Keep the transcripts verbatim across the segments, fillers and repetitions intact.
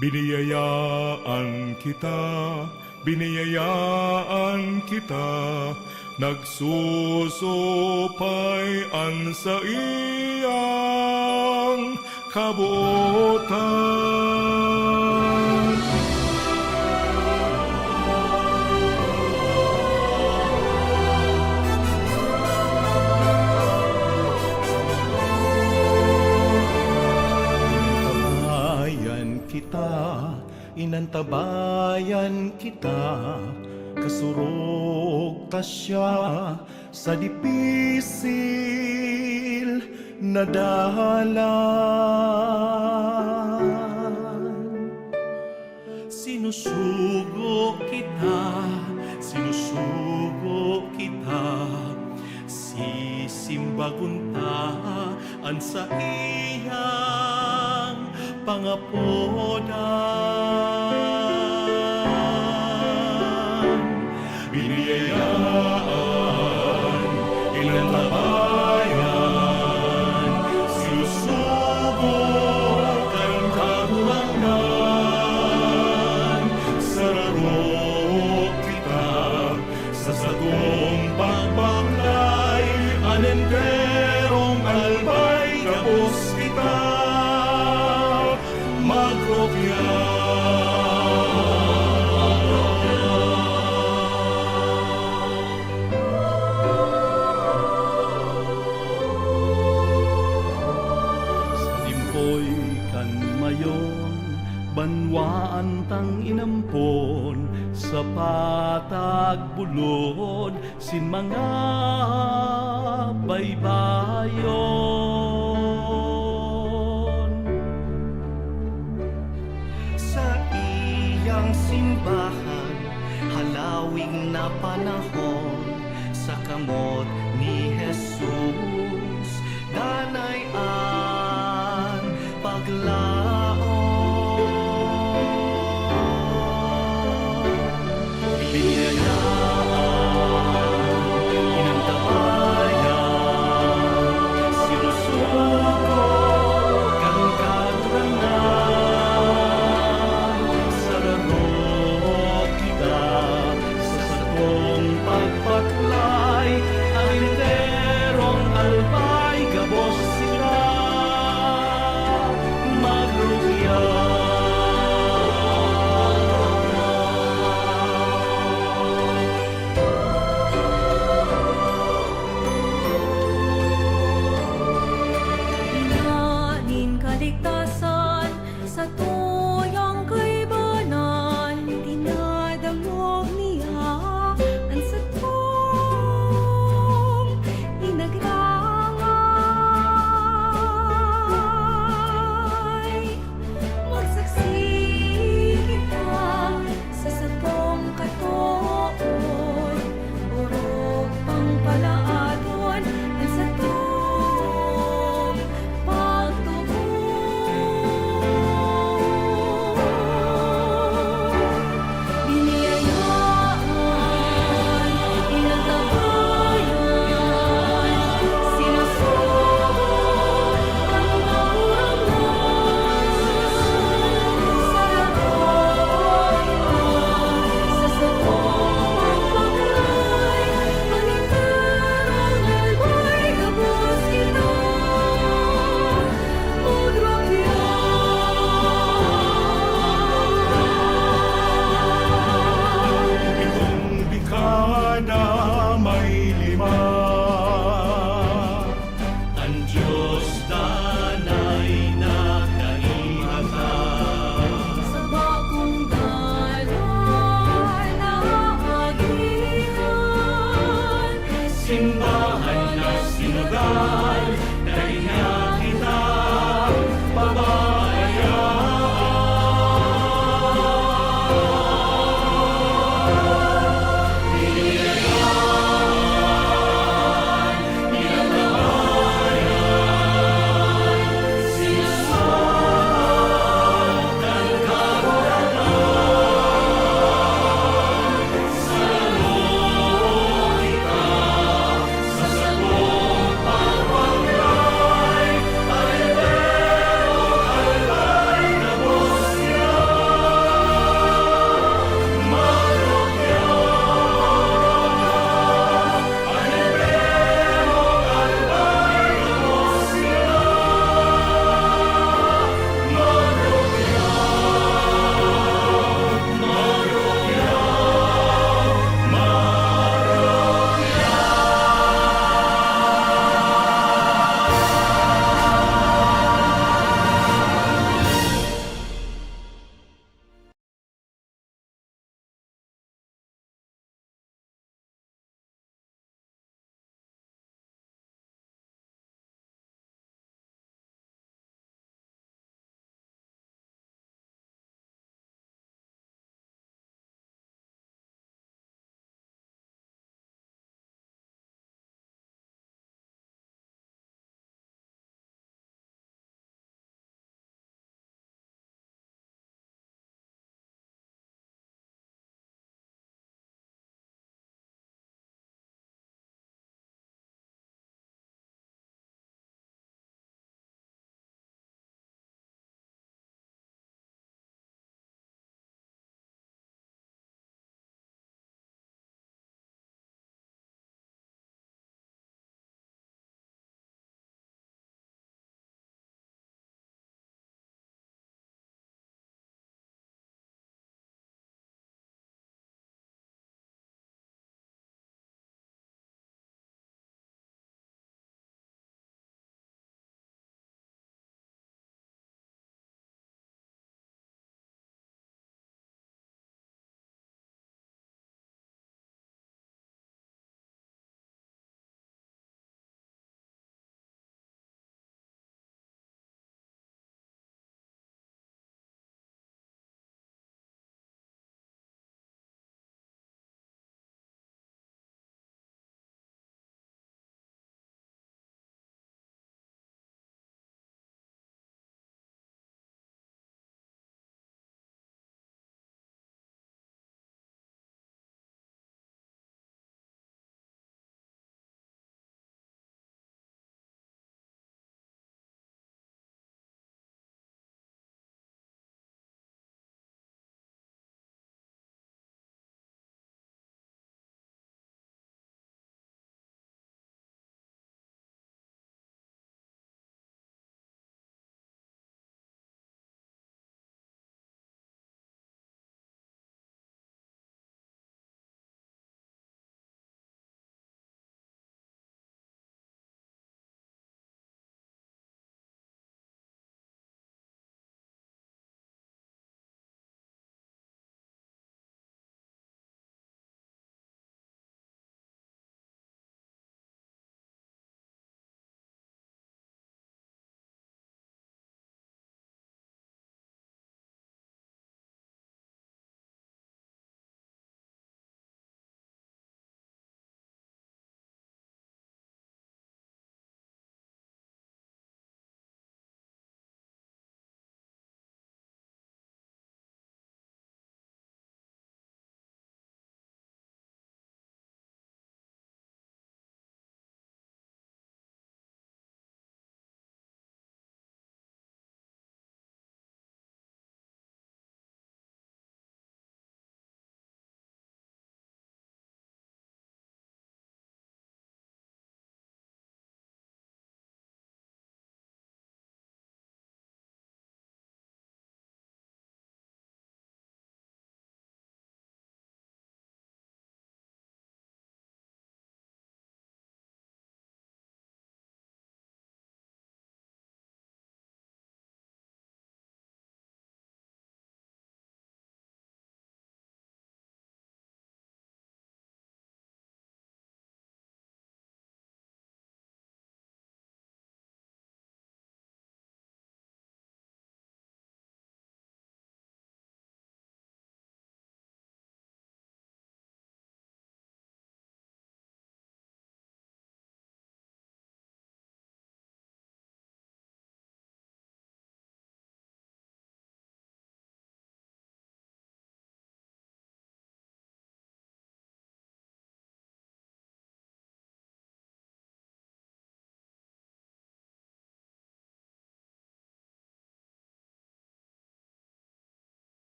Biniyayaan kita, biniyayaan kita, nagsusupay an saiyang kabotan. Inantabayan kita, inantabayan kita, kasurog ta siya sa dipisil na dalan. Sinusugo kita, sinusugo kita, sisimbagon ta an saiyang pangapodan. Biniyayaan, inantabayan, sinusugo kan Kagurangnan. Sararo kita sa satong pagbaklay, an enterong albay gabos kita magrukya. Sa limpoy kan mayon, banwaan tang inampon, sa patag bulod sin mga baybayon. Saiyang simbahan, halawig na panahon, sa kamot ni Jesus, danay an paglaom. Biniyayaan, inantabayan, sinusugo kan Kagurangnan. Sararo kita sa satong pagbaklay, an enterong albay gabos kita magrukya. Ina nin kaligtasan, sa tuyang kaibanan, dinadangog niya an satong pinagrangay. Magsaksi kita sa satong katood, orog pang palaadon an satong pagtubod.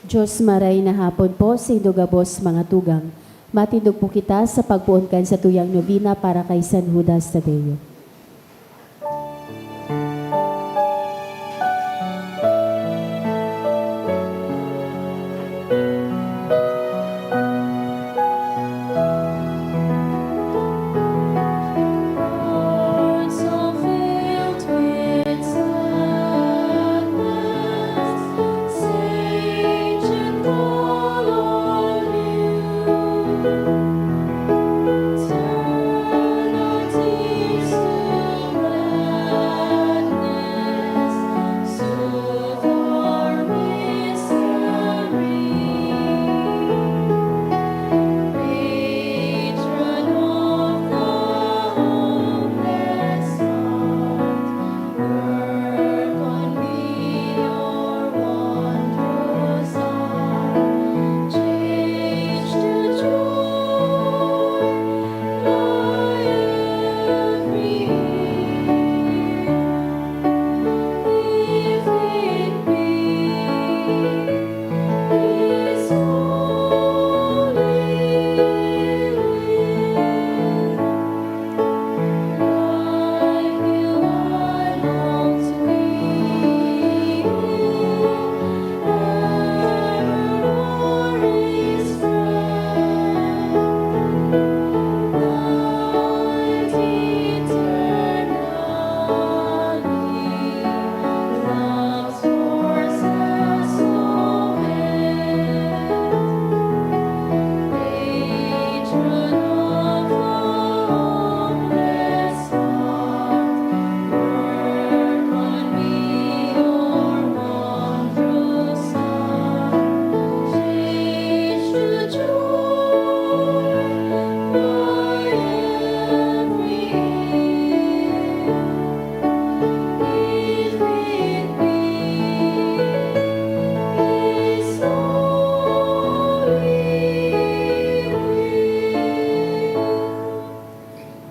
Diyos, maray na hapon po sa indo gabos, mga tugang. Matindog po kita sa pagpoon kan satuyang novena para kay San Judas Tadeo.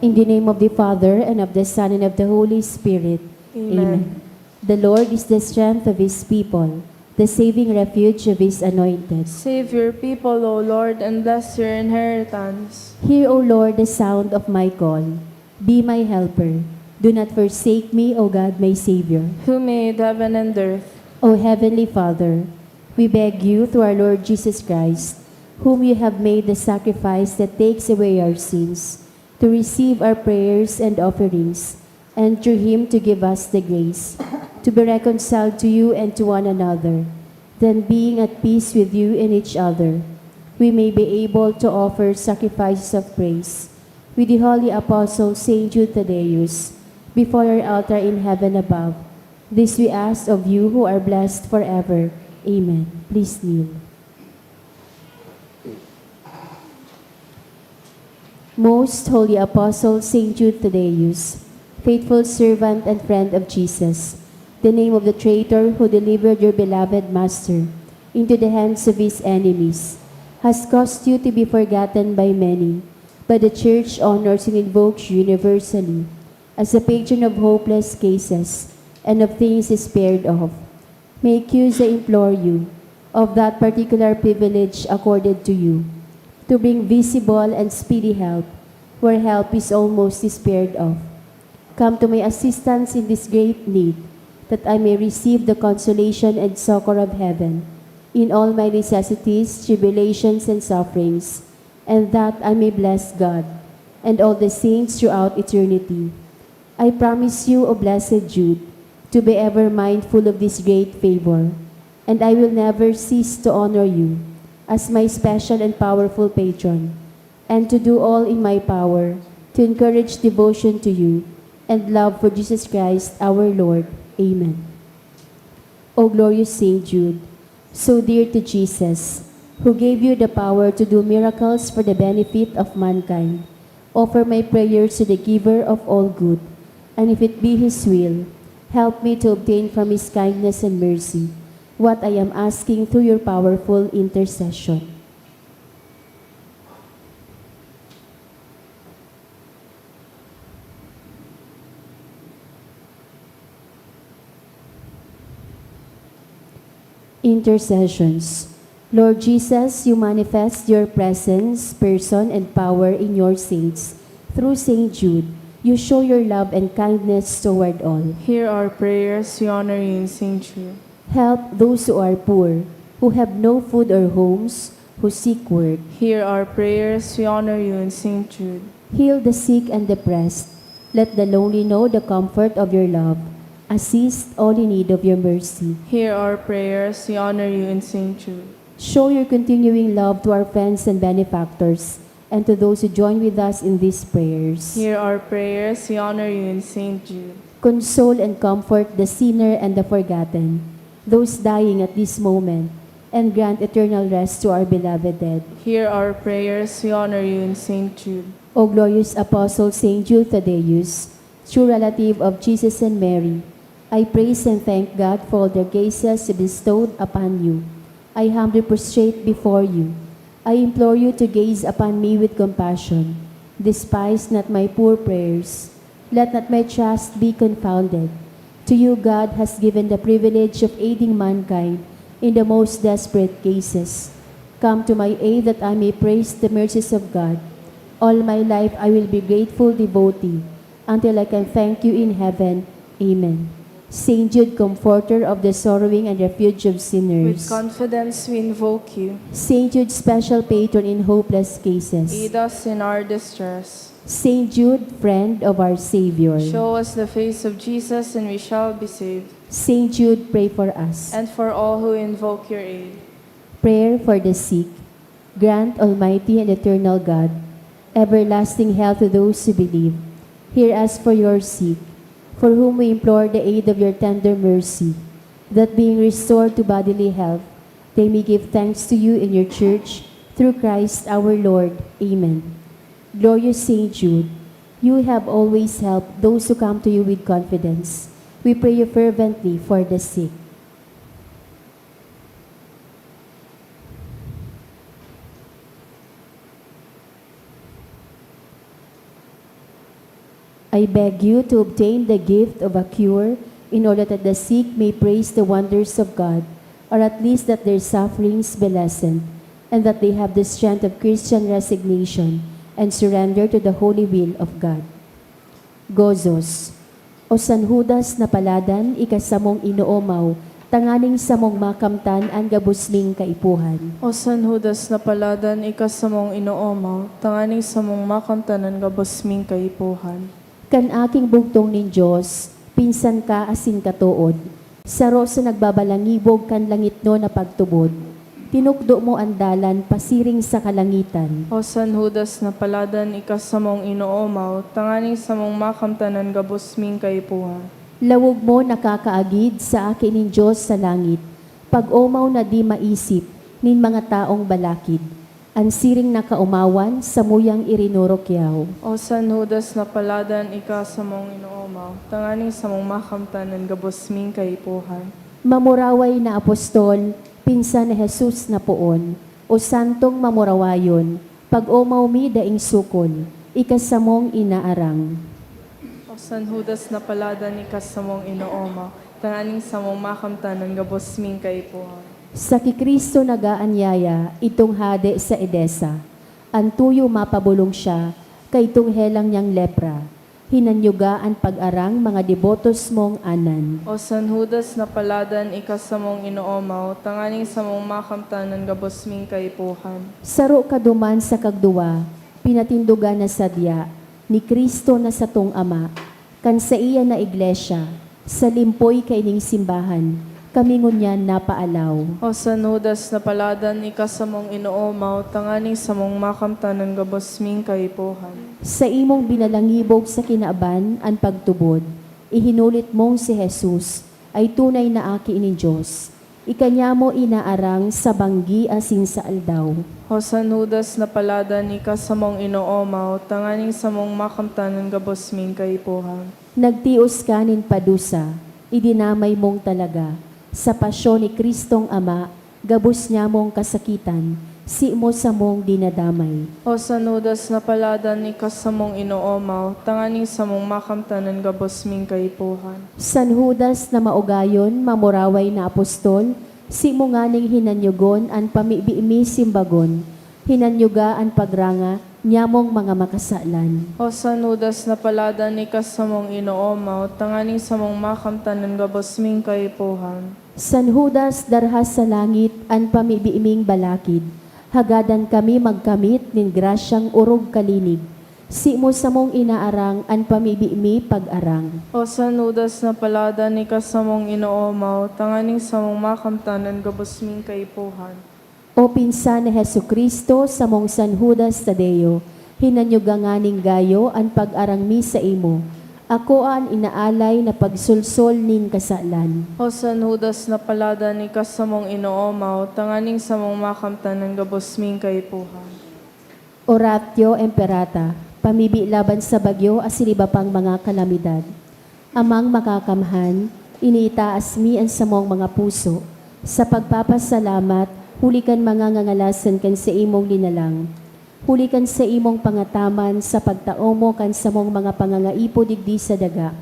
In the name of the Father, and of the Son, and of the Holy Spirit. Amen. Amen. The Lord is the strength of His people, the saving refuge of His anointed. Save your people, O Lord, and bless your inheritance. Hear, O Lord, the sound of my call. Be my helper. Do not forsake me, O God, my Savior. Who made heaven and earth. O Heavenly Father, we beg you through our Lord Jesus Christ, whom you have made the sacrifice that takes away our sins, to receive our prayers and offerings, and through him to give us the grace to be reconciled to you and to one another. Then, being at peace with you and each other, we may be able to offer sacrifices of praise with the holy apostle Saint Jude Thaddeus before your altar in heaven above. This we ask of you who are blessed forever. Amen. Please kneel. Most Holy Apostle Saint Jude Thaddeus, faithful servant and friend of Jesus, the name of the traitor who delivered your beloved Master into the hands of his enemies, has caused you to be forgotten by many, but the Church honors and invokes you universally as a patron of hopeless cases and of things despaired of. May Cusa implore you of that particular privilege accorded to you, to bring visible and speedy help where help is almost despaired of. Come to my assistance in this great need, that I may receive the consolation and succor of heaven in all my necessities, tribulations, and sufferings, and that I may bless God and all the saints throughout eternity. I promise you, O blessed Jude, to be ever mindful of this great favor, and I will never cease to honor you as my special and powerful patron, and to do all in my power to encourage devotion to you and love for Jesus Christ our Lord. Amen. O glorious Saint Jude, so dear to Jesus, who gave you the power to do miracles for the benefit of mankind, offer my prayers to the Giver of all good, and if it be His will, help me to obtain from His kindness and mercy what I am asking through your powerful intercession. Intercessions. Lord Jesus, you manifest your presence, person, and power in your saints. Through Saint Jude, you show your love and kindness toward all. Hear our prayers, we honor you in Saint Jude. Help those who are poor, who have no food or homes, who seek work. Hear our prayers, we honor you in Saint Jude. Heal the sick and depressed. Let the lonely know the comfort of your love. Assist all in need of your mercy. Hear our prayers, we honor you in Saint Jude. Show your continuing love to our friends and benefactors, and to those who join with us in these prayers. Hear our prayers, we honor you in Saint Jude. Console and comfort the sinner and the forgotten, those dying at this moment, and grant eternal rest to our beloved dead. Hear our prayers, we honor you in Saint Jude. O glorious Apostle Saint Jude Thaddeus, true relative of Jesus and Mary, I praise and thank God for all the graces bestowed upon you. I humbly prostrate before you. I implore you to gaze upon me with compassion. Despise not my poor prayers. Let not my trust be confounded. To you God has given the privilege of aiding mankind in the most desperate cases. Come to my aid that I may praise the mercies of God. All my life I will be grateful devotee until I can thank you in heaven. Amen. Saint Jude, comforter of the sorrowing and refuge of sinners. With confidence we invoke you. Saint Jude, special patron in hopeless cases. Aid us in our distress. Saint Jude, friend of our Savior. Show us the face of Jesus and we shall be saved. Saint Jude, pray for us. And for all who invoke your aid. Prayer for the sick. Grant, Almighty and eternal God, everlasting health to those who believe. Hear us for your sick, for whom we implore the aid of your tender mercy, that being restored to bodily health, they may give thanks to you in your church, through Christ our Lord. Amen. Glorious Saint Jude, you have always helped those who come to you with confidence. We pray you fervently for the sick. I beg you to obtain the gift of a cure, in order that the sick may praise the wonders of God, or at least that their sufferings be lessened, and that they have the strength of Christian resignation and surrender to the holy will of God. Gozos. O San Judas na paladan, ika samong inoomaw, tanganing samong makamtan an gabos ming kaipuhan. O San Judas na paladan, ika samong inoomaw, tanganing samong makamtan an gabos ming kaipuhan. Kan aking bugtong nin Dios, pinsan ka asin katood, saro sa nagbabalangibog kan langitnon na pagtubod, tinukdo mo an dalan pasiring sa kalangitan. O San Judas na paladan, ika samong inoomaw, tanganing samong makamtan an gabos ming kaipuhan. Lawog mo nakakaagid sa Aki nin Dios sa langit, pag-omaw na di maisip nin mga taong balakid. An siring na kaomawan, samuyang irinurukyaw. O San Judas na paladan, ika samong inoomaw, tanganing samong makamtan an gabos ming kaipuhan. Mamuraway na apostol, pinsan ni Jesus na poon, o santong mamurawayon, pag-omaw mi daing sukol, ika samong inaarang. O San Judas na paladan, ika samong inoomaw, tanganing samong makamtan an gabos ming kaipuhan. Sa ki Cristo nag-aanyaya, itong hade sa Edesa. An tuyo mapabolong siya, kaitong helang niyang lepra. Hinanyuga an pag-arang mga debotos mong anan. O San Judas na paladan, ika samong inoomaw, tanganing samong makamtan an gabos ming kaipuhan. Saro ka duman sa kagduwa, pinatindogan na sadya, ni Cristo na satong Ama, kan saiya na iglesia, sa limpoy kaining simbahan, kami ngunyan napaalaw. O San Judas na paladan, ika samong inoomaw, tanganing samong makamtan an gabos ming kaipuhan. Sa imong binalangibog sa kinaban an pagtubod, ihinulit mong si Jesus ay tunay na Aki nin Dios. Ika niya mo inaarang sa banggi asin sa aldaw. O San Judas na paladan, ika samong inoomaw, tanganing samong makamtan an gabos ming kaipuhan. Nagtios ka nin padusa, idinamay mong talaga. Sa pasyon ni Cristong Ama, gabos niya mong kasakitan, si mo samong dinadamay. O San Judas na paladan, ika samong inoomaw, tanganing samong makamtan an gabos ming kaipuhan. San Judas na maugayon, mamuraway na apostol, Simo nganing hinanyogon an pamibi mi simbagon, hinanyoga an pagranga nyamong mga makasalan. O San Judas na paladan, ika samong inoomaw, tanganing samong makamtan an gabos ming kaipuhan. San Judas, darha sa langit an pamibi ming balakid, hagadan kami magkamit nin grasyang orog kalinig. Simo samong inaarang an pamibi mi pag-arang. O San Judas na paladan, ika samong inoomaw, tanganing samong makamtan an gabos ming kaipuhan. O pinsan ni Jesu-Cristo, samong San Judas Tadeo, hinanyoga nganing gayo an pag-arang mi saimo. Akoa an inaalay na pagsolsol nin kasalan. O San Judas na paladan, ika samong inoomaw, tanganing samong makamtan an gabos ming kaipuhan. Oratio Imperata, pamibi laban sa bagyo asin iba pang mga kalamidad. Amang Makakamhan, iniitaas mi an samong mga puso sa pagpapasalamat huli kan mga ngangalasan kan saimong linalang, huli kan saimong pangataman sa pagtao mo kan samong mga pangangaipo digdi sa daga,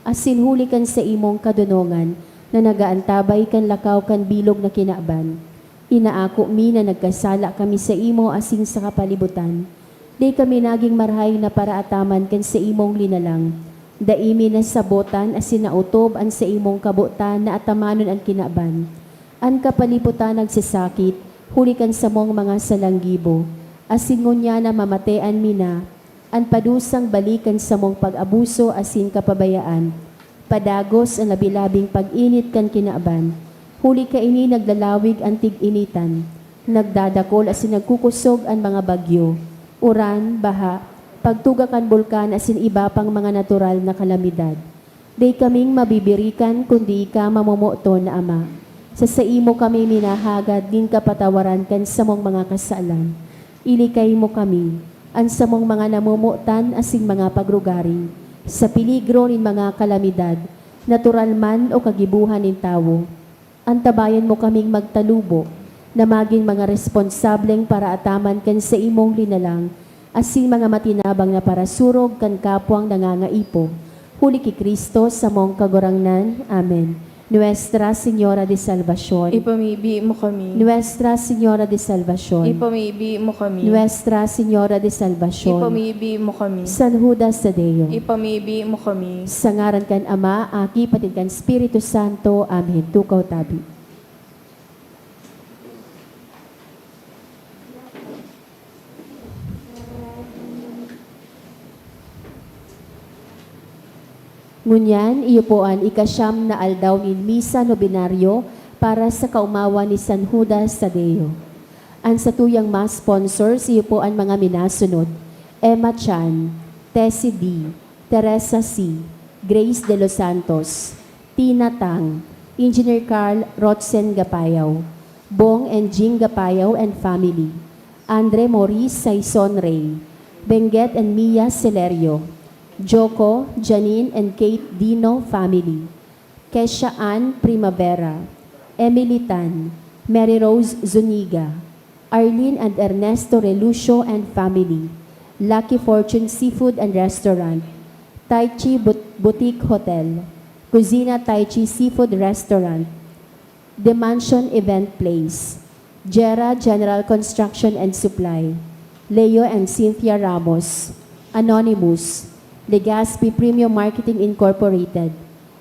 asin huli kan saimong kadonongan na nag-aantabay kan lakaw kan bilog na kinaban. Inaako mi na nagkasala kami saimo asin sa kapalibutan. Dai kami nagin marahay na paraataman kan saimong linalang. Dai mi nasabotan asin naotob an saimong kabotan na atamanon an kinaban, an kapalibutan nagsasakit huli kan samong mga salang gibo, asin ngunyan na mamatean mi na, an padusang balik kan samong pag-abuso asin kapabayaan, padagos an labi-labing pag-init kan kinaban. Huli kaini naglalawig an tig-initan, nagdadakol asin nagkukosog an mga bagyo, uran, baha, pagtuga kan bulkan asin iba pang mga natural na kalamidad. Dai kaming mabibirikan kundi ika, mamomoton na Ama. Sa saimo kami minahagad nin kapatawaran kan samong mga kasalan. Ilikay mo kami, an samong mga namomotan asin mga pagrugaring, sa peligro nin mga kalamidad, natural man o kagibohan nin tawo. Antabayan mo kaming magtalubo na magin mga responsableng paraataman kan saimong linalang asin mga matinabang na parasurog kan kapwang nangangaipo. Huli ki Cristo, samong Kagurangnan. Amen. Nuestra Señora de Salvacion. Ipamibi mo kami. Nuestra Señora de Salvacion. Ipamibi mo kami. Nuestra Señora de Salvacion. Ipamibi mo kami. San Judas Tadeo. Ipamibi mo kami. Sa ngaran kan Ama, Aki, pati kan Espiritu Santo. Amen. Tukaw tabi. Ngunyan, iyo po an ikasyam na aldaw nin Misa Nobenaryo para sa kaomawan ni San Judas Tadeo. An satuyang Mass sponsors, iyo po an mga minasunod: Emma Chan, Tessie D, Teresa C, Grace De Los Santos, Tina Tang, Engineer Carl Rotzen Gapayaw, Bong and Jing Gapayaw and family, Andre Maurice Saison Rey, Benguet and Mia Celerio, Joko, Janine and Kate Dino family, Kesha Ann Primavera, Emily Tan, Mary Rose Zuniga, Arlene and Ernesto Relucio and family, Lucky Fortune Seafood and Restaurant, Tai Chi But-, Boutique Hotel, Cusina Tai Chi Seafood Restaurant, The Mansion Event Place, Jera General Construction and Supply, Leo and Cynthia Ramos, Anonymous, Legazpi Premium Marketing Incorporated,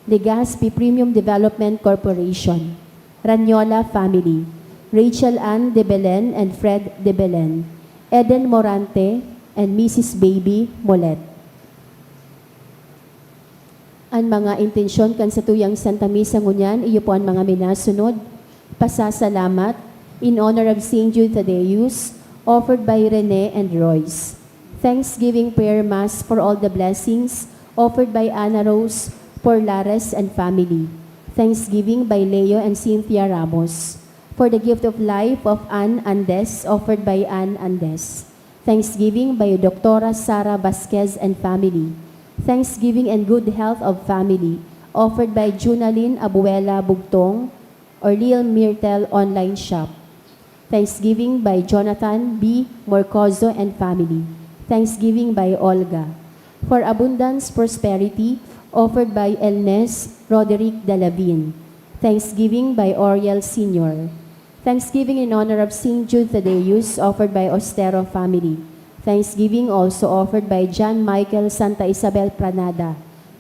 Legazpi Premium Development Corporation, Ranyola family, Rachel Ann de Belen and Fred de Belen, Eden Morante and Missus Baby Molet. An mga intensyon kan satuyang Santa Misa ngunyan, iyo po an mga minasunod: pasasalamat, in honor of Saint Jude Thaddeus, offered by Rene and Royce. Thanksgiving prayer mass for all the blessings, offered by Ana Rose Porlares and family. Thanksgiving by Leo and Cynthia Ramos. For the gift of life of Ann Andes, offered by Ann Andes. Thanksgiving by Doctora Sara Vasquez and family. Thanksgiving and good health of family, offered by Junalyn Abuela Bugtong, Orleal Myrtle Online Shop. Thanksgiving by Jonathan B Morcozo and family. Thanksgiving by Olga. For abundance, prosperity, offered by Elnes Roderick Dalavin. Thanksgiving by Oriel Senior. Thanksgiving in honor of Saint Jude Thaddeus, offered by Ostero family. Thanksgiving also offered by John Michael Santa Isabel Pranada,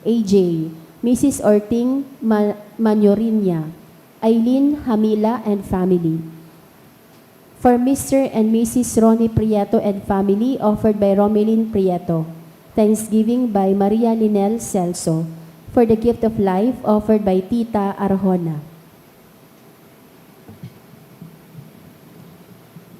A J, Missus Orting Ma-, Maniorinha, Aileen Hamila and family. For Mister and Missus Ronnie Prieto and family, offered by Romelin Prieto. Thanksgiving by Maria Linel Celso. For the gift of life, offered by Tita Arjona.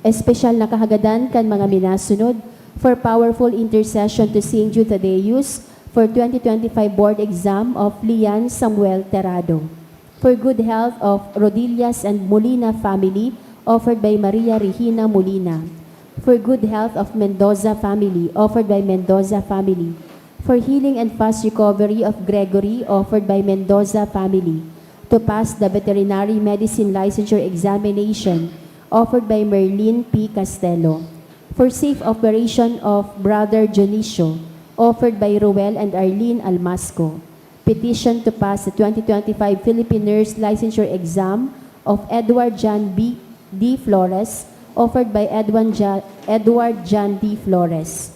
Espesyal na kahagadan kan mga minasunod for powerful intercession to Saint Jude Thaddeus for twenty twenty-five board exam of Lian Samuel Terrado. For good health of Rodillas and Molina family, offered by Maria Regina Molina. For good health of Mendoza family, offered by Mendoza family. For healing and fast recovery of Gregory, offered by Mendoza family. To pass the veterinary medicine licensure examination, offered by Merlin P. Castelo. For safe operation of Brother Dionisio, offered by Ruel and Arlene Almasco. Petition to pass the twenty twenty-five Philippine Nurse Licensure Exam of Edward John B. D. Flores, offered by Edwin Ja-, Edward John D. Flores.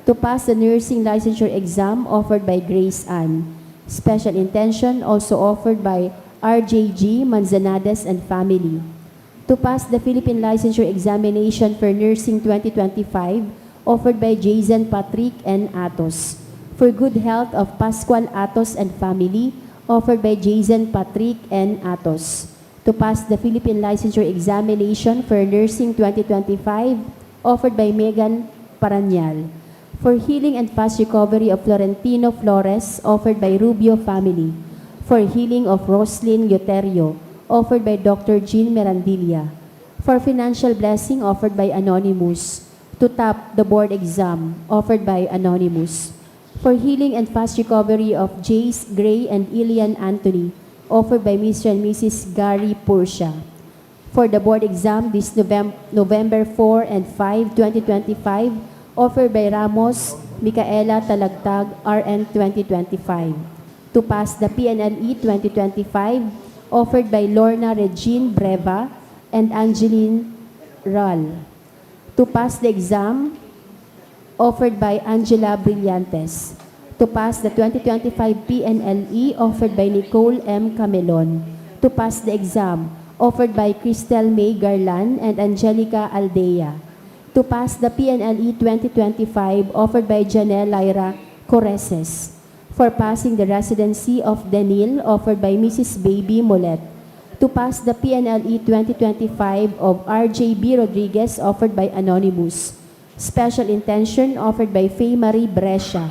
To pass the nursing licensure exam, offered by Grace Ann. Special intention, also offered by R J G Manzanades and family. To pass the Philippine Licensure Examination for Nursing twenty twenty-five, offered by Jason Patrick N. Atos. For good health of Pascual Atos and family, offered by Jason Patrick N. Atos. To pass the Philippine Licensure Examination for Nursing twenty twenty-five, offered by Megan Paranyal. For healing and fast recovery of Florentino Flores, offered by Rubio family. For healing of Roslyn Lioterio, offered by Doctor Jean Mirandilla. For financial blessing, offered by Anonymous. To top the board exam, offered by Anonymous. For healing and fast recovery of Jace Gray and Ilian Anthony, offered by Mister and Missus Gary Pursia. For the board exam this Novem-, November four and five, twenty twenty-five, offered by Ramos Micaela Talagtag, R N twenty twenty-five. To pass the P N L E twenty twenty-five, offered by Lorna Regine Breva and Angeline Ral. To pass the exam, offered by Angela Brillantes. To pass the twenty twenty-five P N L E, offered by Nicole M. Camelon. To pass the exam, offered by Cristel May Garlan and Angelica Aldea. To pass the P N L E twenty twenty-five, offered by Janelle Lyra Coreses. For passing the residency of Denil, offered by Missus Baby Molet. To pass the P N L E twenty twenty-five of R J B Rodriguez, offered by Anonymous. Special intention, offered by Faye Marie Brescia.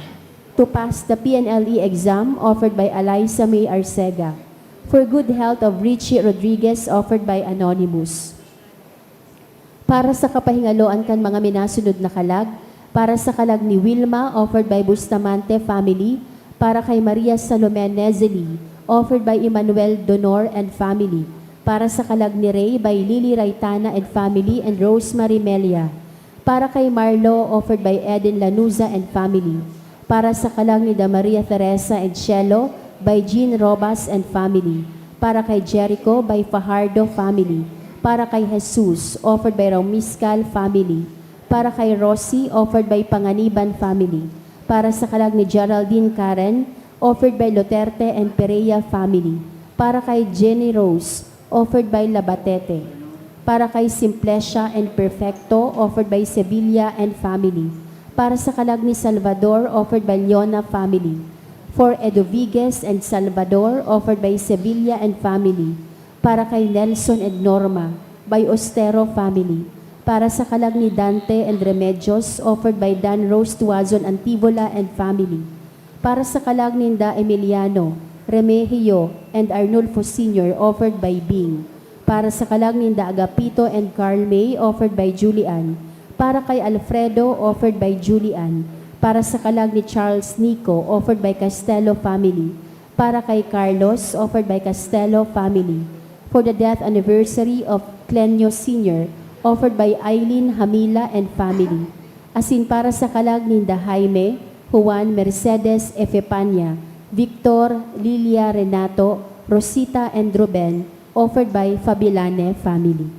To pass the P N L E exam, offered by Eliza May Arcega. For good health of Richie Rodriguez, offered by Anonymous. Para sa kapahingaloan kan mga minasunod na kalag, para sa kalag ni Wilma, offered by Bustamante family, para kay Maria Salome Nezeli, offered by Emmanuel Donor and family, para sa kalag ni Ray by Lily Raitana and family and Rosemary Melia, para kay Marlo, offered by Eden Lanuza and family, para sa kalag ni Da Maria Teresa and Cielo by Jean Robas and family, para kay Jericho by Fajardo family, para kay Jesus, offered by Raumiscal family, para kay Rosie, offered by Panganiban family, para sa kalag ni Geraldine Karen, offered by Luterte and Perea family, para kay Jenny Rose, offered by Labatete. Para kay Simplicia and Perfecto, offered by Sevilla and family. Para sa kalag ni Salvador, offered by Leona family. For Edoviges and Salvador, offered by Sevilla and family. Para kay Nelson and Norma, by Ostero family. Para sa kalag ni Dante and Remedios, offered by Dan Rose Tuazon Antivola and family. Para sa kalag ninda Emiliano, Remigio, and Arnulfo Senior, offered by Bing. Para sa kalag ninda Agapito and Carl May, offered by Julian. Para kay Alfredo, offered by Julian. Para sa kalag ni Charles Nico, offered by Castelo family. Para kay Carlos, offered by Castelo family. For the death anniversary of Clenio Senior, offered by Eileen Hamila and family. Asin para sa kalag ninda Jaime, Juan, Mercedes, Efepania, Victor, Lilia, Renato, Rosita and Ruben, offered by Fabilane family.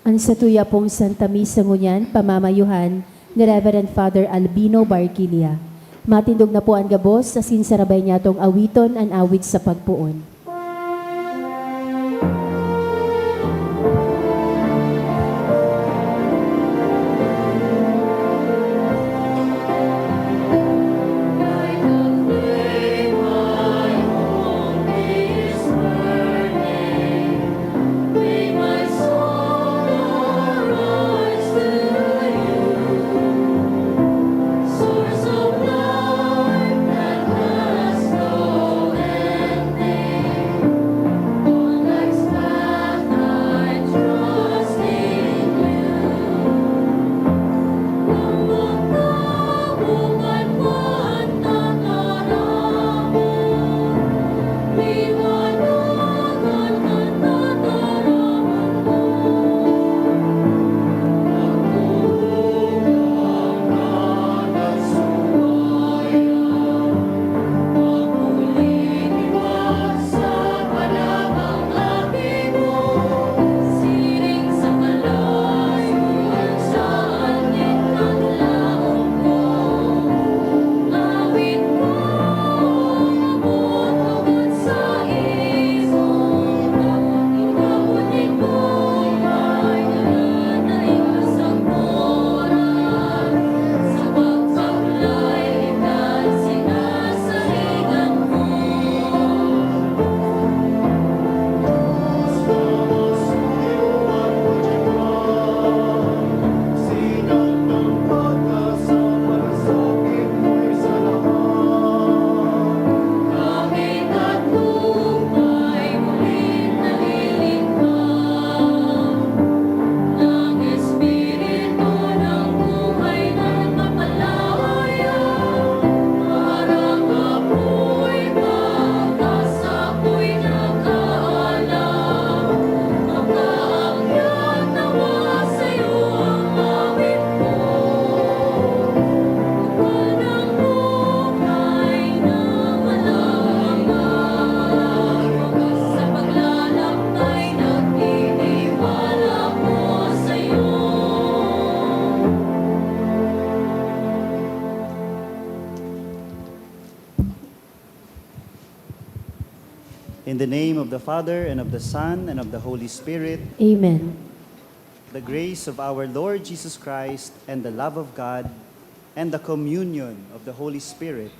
An satuya pong Santa Misa ngunyan, pamamayohan ni Reverend Father Albino Barquilia. Matindog na po an gabos, asin sarabay niyatong awiton an awit sa pagpoon. In the name of the Father, and of the Son, and of the Holy Spirit. Amen. The grace of our Lord Jesus Christ, and the love of God, and the communion of the Holy Spirit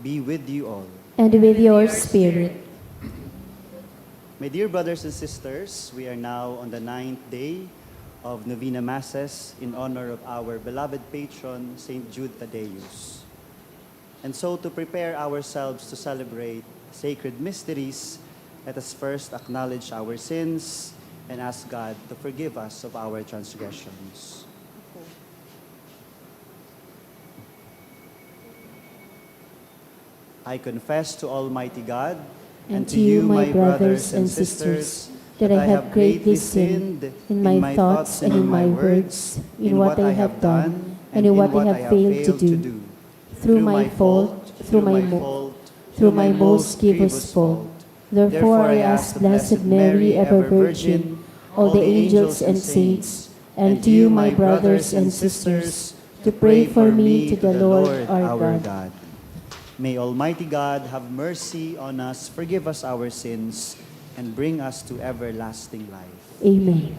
be with you all. And with your spirit. My dear brothers and sisters, we are now on the ninth day of Novena Masses in honor of our beloved patron, Saint Jude Thaddeus. And so, to prepare ourselves to celebrate sacred mysteries, let us first acknowledge our sins and ask God to forgive us of our transgressions. I confess to Almighty God and to you, my brothers and sisters, that I have greatly sinned in my thoughts and in my words, in what I have done and in what I have failed to do. Through my fault, through my mo-, through my most grievous fault. Therefore I ask Blessed Mary, ever Virgin, all the angels and saints, and to you, my brothers and sisters, to pray for me to the Lord our God. May Almighty God have mercy on us, forgive us our sins, and bring us to everlasting life. Amen.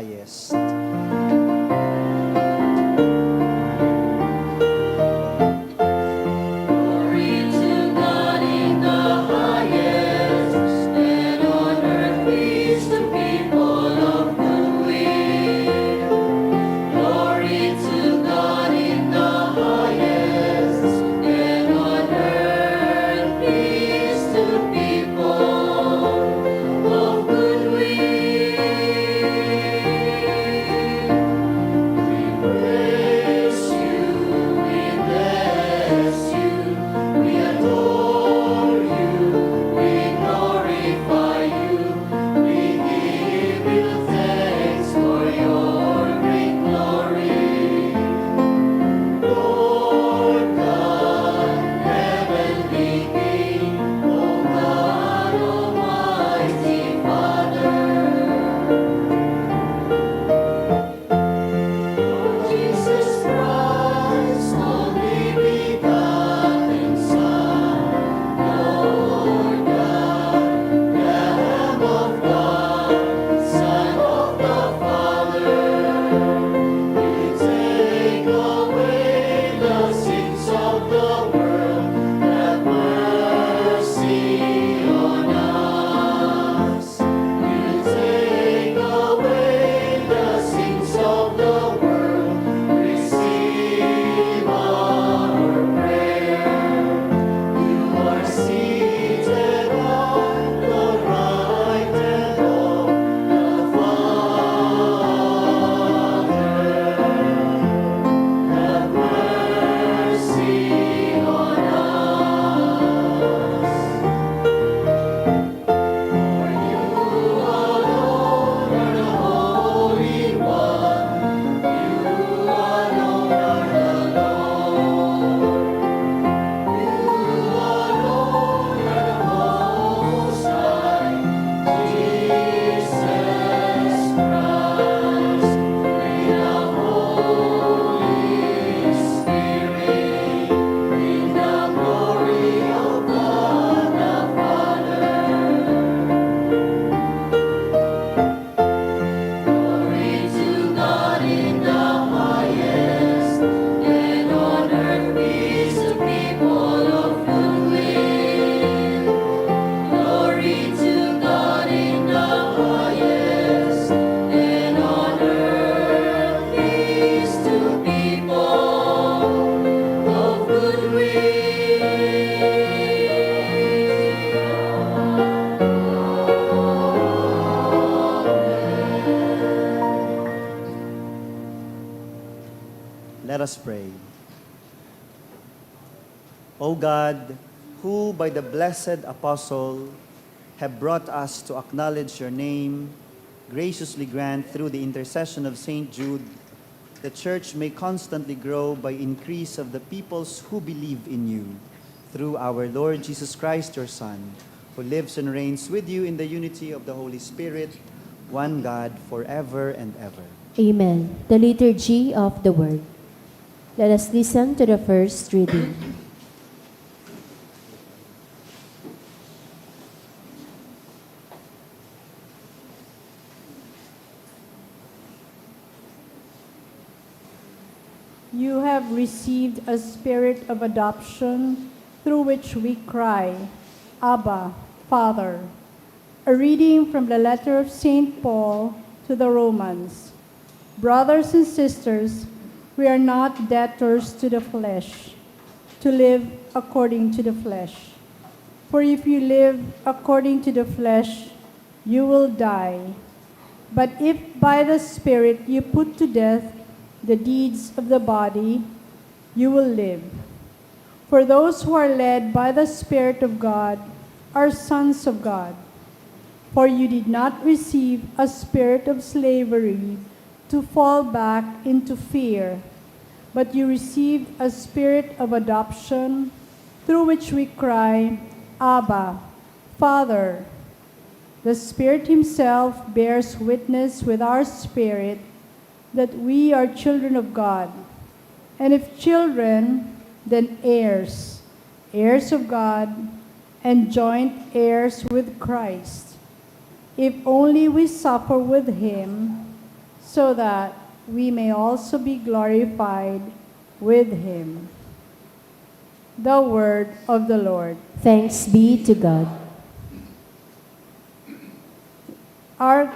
highest. Glory to God in the highest, and on earth peace to people of good will. Glory to God in the highest, and on earth peace to people of good will. We praise you, we bless you, we adore you, we glorify you, we give you thanks for your great glory. Lord God, heavenly King, O God, Almighty Father. Lord Jesus Christ, only begotten Son, Lord God, Lamb of God, Son of the Father, you take away the sins of the world, have mercy on us. You take away the sins of the world, receive our prayer. You are seated at the right hand of the Father. Have mercy on us. For you alone are the Holy One. You alone are the Lord. You alone are the Most High. Jesus Christ, with the Holy Spirit, in the glory of God the Father. Glory to God in the highest, and on earth peace to people of good will. Glory to God in the highest, and on earth peace to people of good will. Let us pray. O God, who by the blessed apostle have brought us to acknowledge your name, graciously grant through the intercession of Saint Jude, the Church may constantly grow by increase of the peoples who believe in you. Through our Lord Jesus Christ, your Son, who lives and reigns with you in the unity of the Holy Spirit, one God, forever and ever. Amen. The Liturgy of the Word. Let us listen to the first reading. You have received a spirit of adoption through which we cry, Abba, Father. A reading from the letter of Saint Paul to the Romans. Brothers and sisters, we are not debtors to the flesh, to live according to the flesh. For if you live according to the flesh, you will die. But if by the Spirit you put to death the deeds of the body, you will live. For those who are led by the Spirit of God are sons of God. For you did not receive a spirit of slavery to fall back into fear, but you received a spirit of adoption, through which we cry, Abba, Father. The Spirit Himself bears witness with our spirit that we are children of God. And if children, then heirs, heirs of God, and joint heirs with Christ. If only we suffer with Him, so that we may also be glorified with him. The word of the Lord. Thanks be to God. Our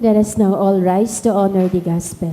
Let us now all rise to honor the gospel.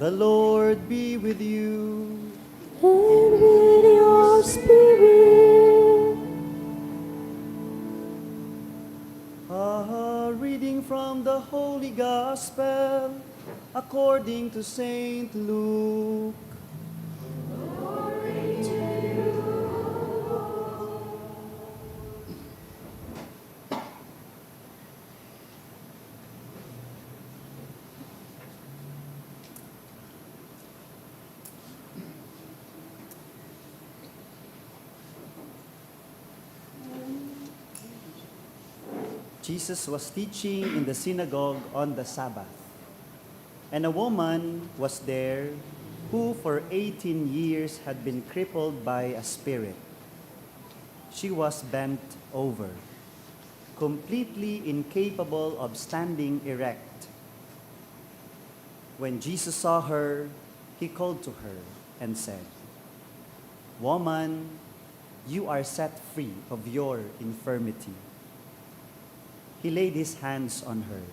The Lord be with you. And with your spirit. A reading from the Holy Gospel according to Saint Luke. Jesus was teaching in the synagogue on the Sabbath. And a woman was there who for eighteen years had been crippled by a spirit. She was bent over, completely incapable of standing erect. When Jesus saw her, he called to her and said, "Woman, you are set free of your infirmity." He laid his hands on her,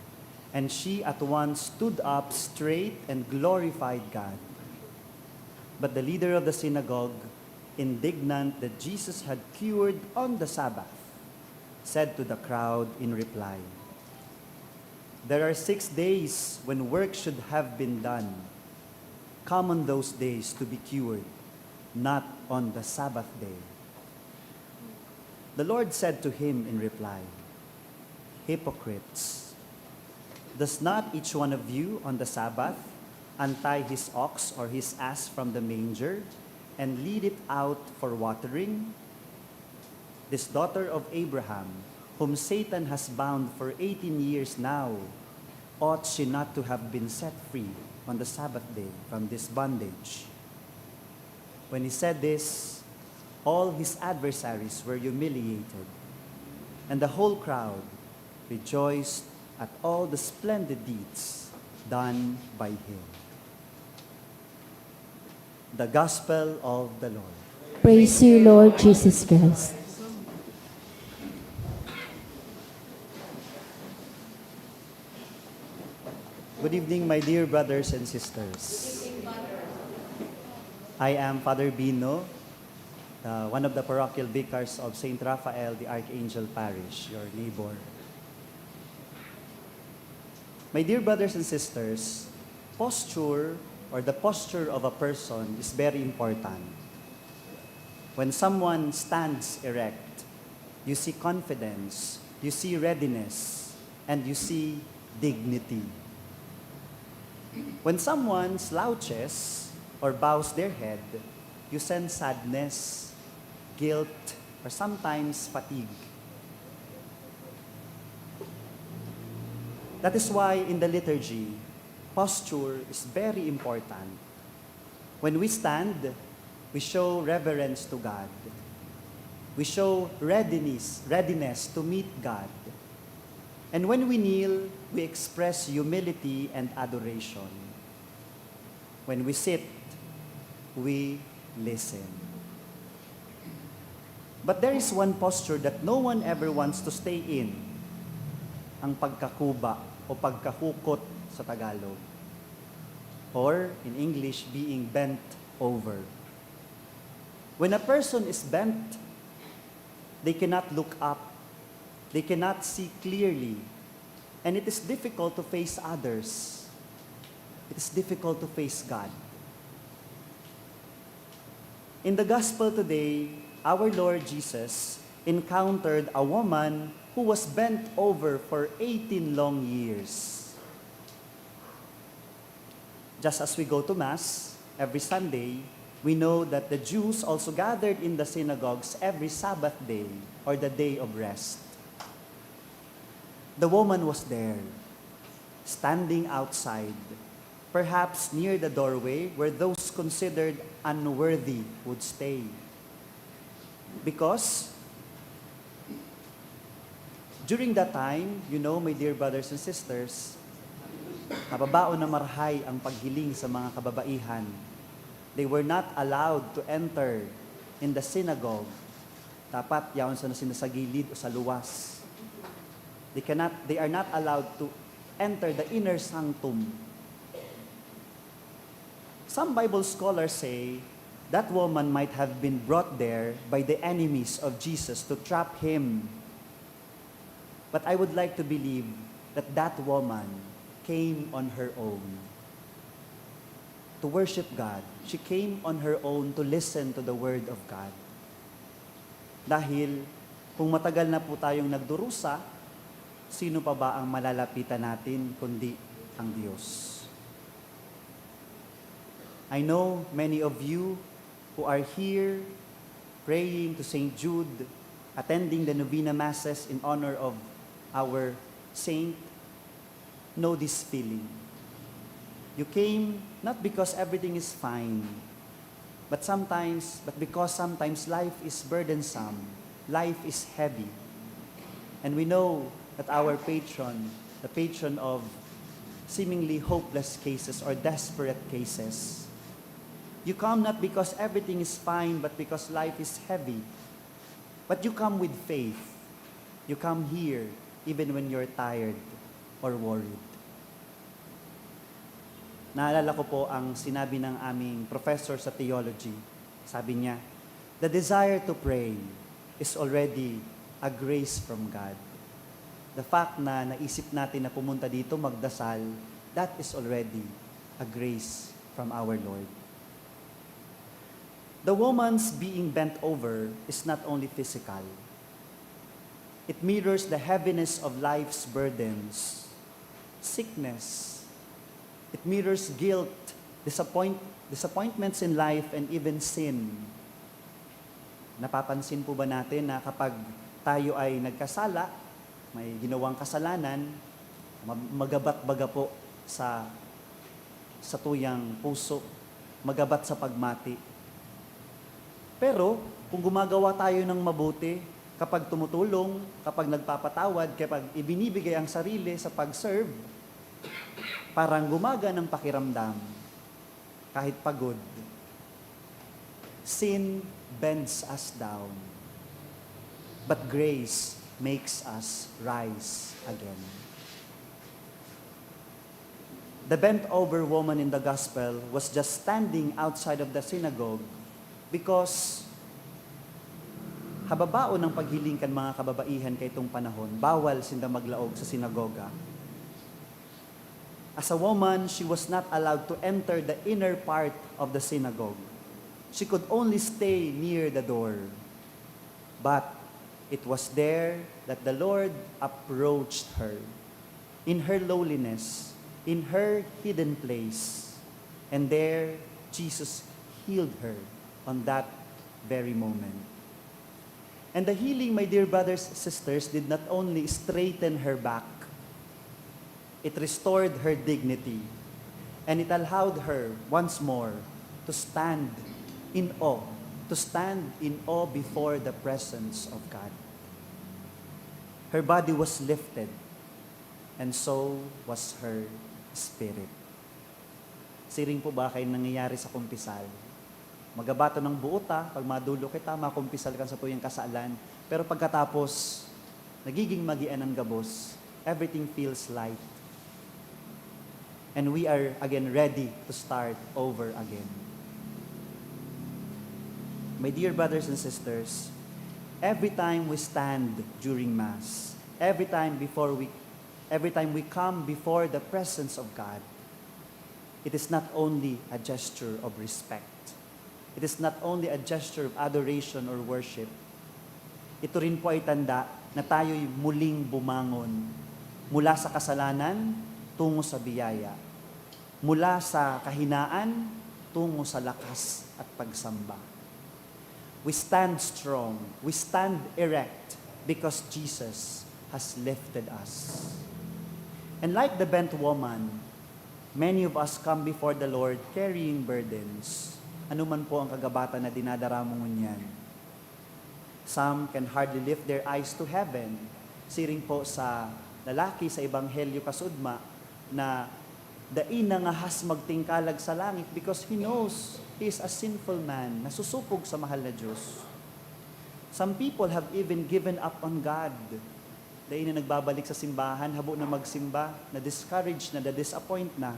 and she at once stood up straight and glorified God. But the leader of the synagogue, indignant that Jesus had cured on the Sabbath, said to the crowd in reply, "There are six days when work should have been done. Come on those days to be cured, not on the Sabbath day." The Lord said to him in reply, "Hypocrites! Does not each one of you on the Sabbath untie his ox or his ass from the manger and lead it out for watering? This daughter of Abraham, whom Satan has bound for eighteen years now, ought she not to have been set free on the Sabbath day from this bondage?" When he said this, all his adversaries were humiliated, and the whole crowd rejoiced at all the splendid deeds done by him. The Gospel of the Lord. Praise you, Lord Jesus Christ. Good evening, my dear brothers and sisters. I am Father Bino, uh, one of the parochial vicars of Saint Raphael the Archangel Parish, your neighbor. My dear brothers and sisters, posture or the posture of a person is very important. When someone stands erect, you see confidence, you see readiness, and you see dignity. When someone slouches or bows their head, you sense sadness, guilt, or sometimes fatigue. That is why in the liturgy, posture is very important. When we stand, we show reverence to God. We show readiness, readiness to meet God. And when we kneel, we express humility and adoration. When we sit, we listen. But there is one posture that no one ever wants to stay in. Ang pagkakuba o pagkahukot sa Tagalog. Or, in English, being bent over. When a person is bent, they cannot look up. They cannot see clearly. And it is difficult to face others. It is difficult to face God. In the gospel today, our Lord Jesus encountered a woman who was bent over for eighteen long years. Just as we go to Mass every Sunday, we know that the Jews also gathered in the synagogues every Sabbath day or the day of rest. The woman was there, standing outside, perhaps near the doorway where those considered unworthy would stay. Because during that time, you know, my dear brothers and sisters, kababaon na marahay ang paghiling sa mga kababaihan. They were not allowed to enter in the synagogue. Dapat yaon sana sila sa gilid o sa luwas. They cannot, they are not allowed to enter the inner sanctum. Some Bible scholars say that woman might have been brought there by the enemies of Jesus to trap him. But I would like to believe that that woman came on her own to worship God. She came on her own to listen to the word of God. Dahil kung matagal na po tayong nagdurusa, sino pa ba ang malalapitan natin kundi ang Diyos? I know many of you who are here praying to Saint Jude, attending the novena masses in honor of our saint, know this feeling. You came not because everything is fine, but sometimes, but because sometimes life is burdensome, life is heavy. And we know that our patron, the patron of seemingly hopeless cases or desperate cases, you come not because everything is fine, but because life is heavy. But you come with faith. You come here even when you're tired or worried. Naalala ko po ang sinabi ng aming professor sa theology. Sabi niya, "The desire to pray is already a grace from God." The fact na naisip natin na pumunta dito magdasal, that is already a grace from our Lord. The woman's being bent over is not only physical. It mirrors the heaviness of life's burdens, sickness. It mirrors guilt, disappoint, disappointments in life, and even sin. Napapansin po ba natin na kapag tayo ay nagkasala, may ginawang kasalanan, ma-, magabat baga po sa, sa tuyang puso, magabat sa pagmati. Pero kung gumagawa tayo ng mabuti, kapag tumutulong, kapag nagpapatawad, kapag ibinibigay ang sarili sa pag-serve, parang gumaga ng pakiramdam, kahit pagod. Sin bends us down, but grace makes us rise again. The bent over woman in the gospel was just standing outside of the synagogue because hababaon ang paghiling kan mga kababaihan kaitong panahon, bawal sinda maglaog sa sinagoga. As a woman, she was not allowed to enter the inner part of the synagogue. She could only stay near the door. But it was there that the Lord approached her in her lowliness, in her hidden place. And there, Jesus healed her on that very moment. And the healing, my dear brothers and sisters, did not only straighten her back, it restored her dignity, and it allowed her once more to stand in awe, to stand in awe before the presence of God. Her body was lifted, and so was her spirit. Siring po ba kay nangyayari sa kumpisal? Magabaton ng buot ta, pag madulo kita, makumpisal kan satuyang kasalan. Pero pagkatapos, nagiging magian an gabos. Everything feels light. And we are again ready to start over again. My dear brothers and sisters, every time we stand during Mass, every time before we, every time we come before the presence of God, it is not only a gesture of respect. It is not only a gesture of adoration or worship. Ito rin po ay tanda na tayo'y muling bumangon mula sa kasalanan tungo sa biyaya, mula sa kahinaan tungo sa lakas at pagsamba. We stand strong, we stand erect because Jesus has lifted us. And like the bent woman, many of us come before the Lord carrying burdens. Ano man po ang kagabatan na dinadara mo ngunyan. Some can hardly lift their eyes to heaven. Siring po sa lalaki sa Ebanghelyo kasudma na dai nangahas magtingkalag sa langit because he knows he is a sinful man, nasusupog sa mahal na Diyos. Some people have even given up on God. Dai na nagbabalik sa simbahan, habo na magsimba, na-discourage na, na-disappoint na.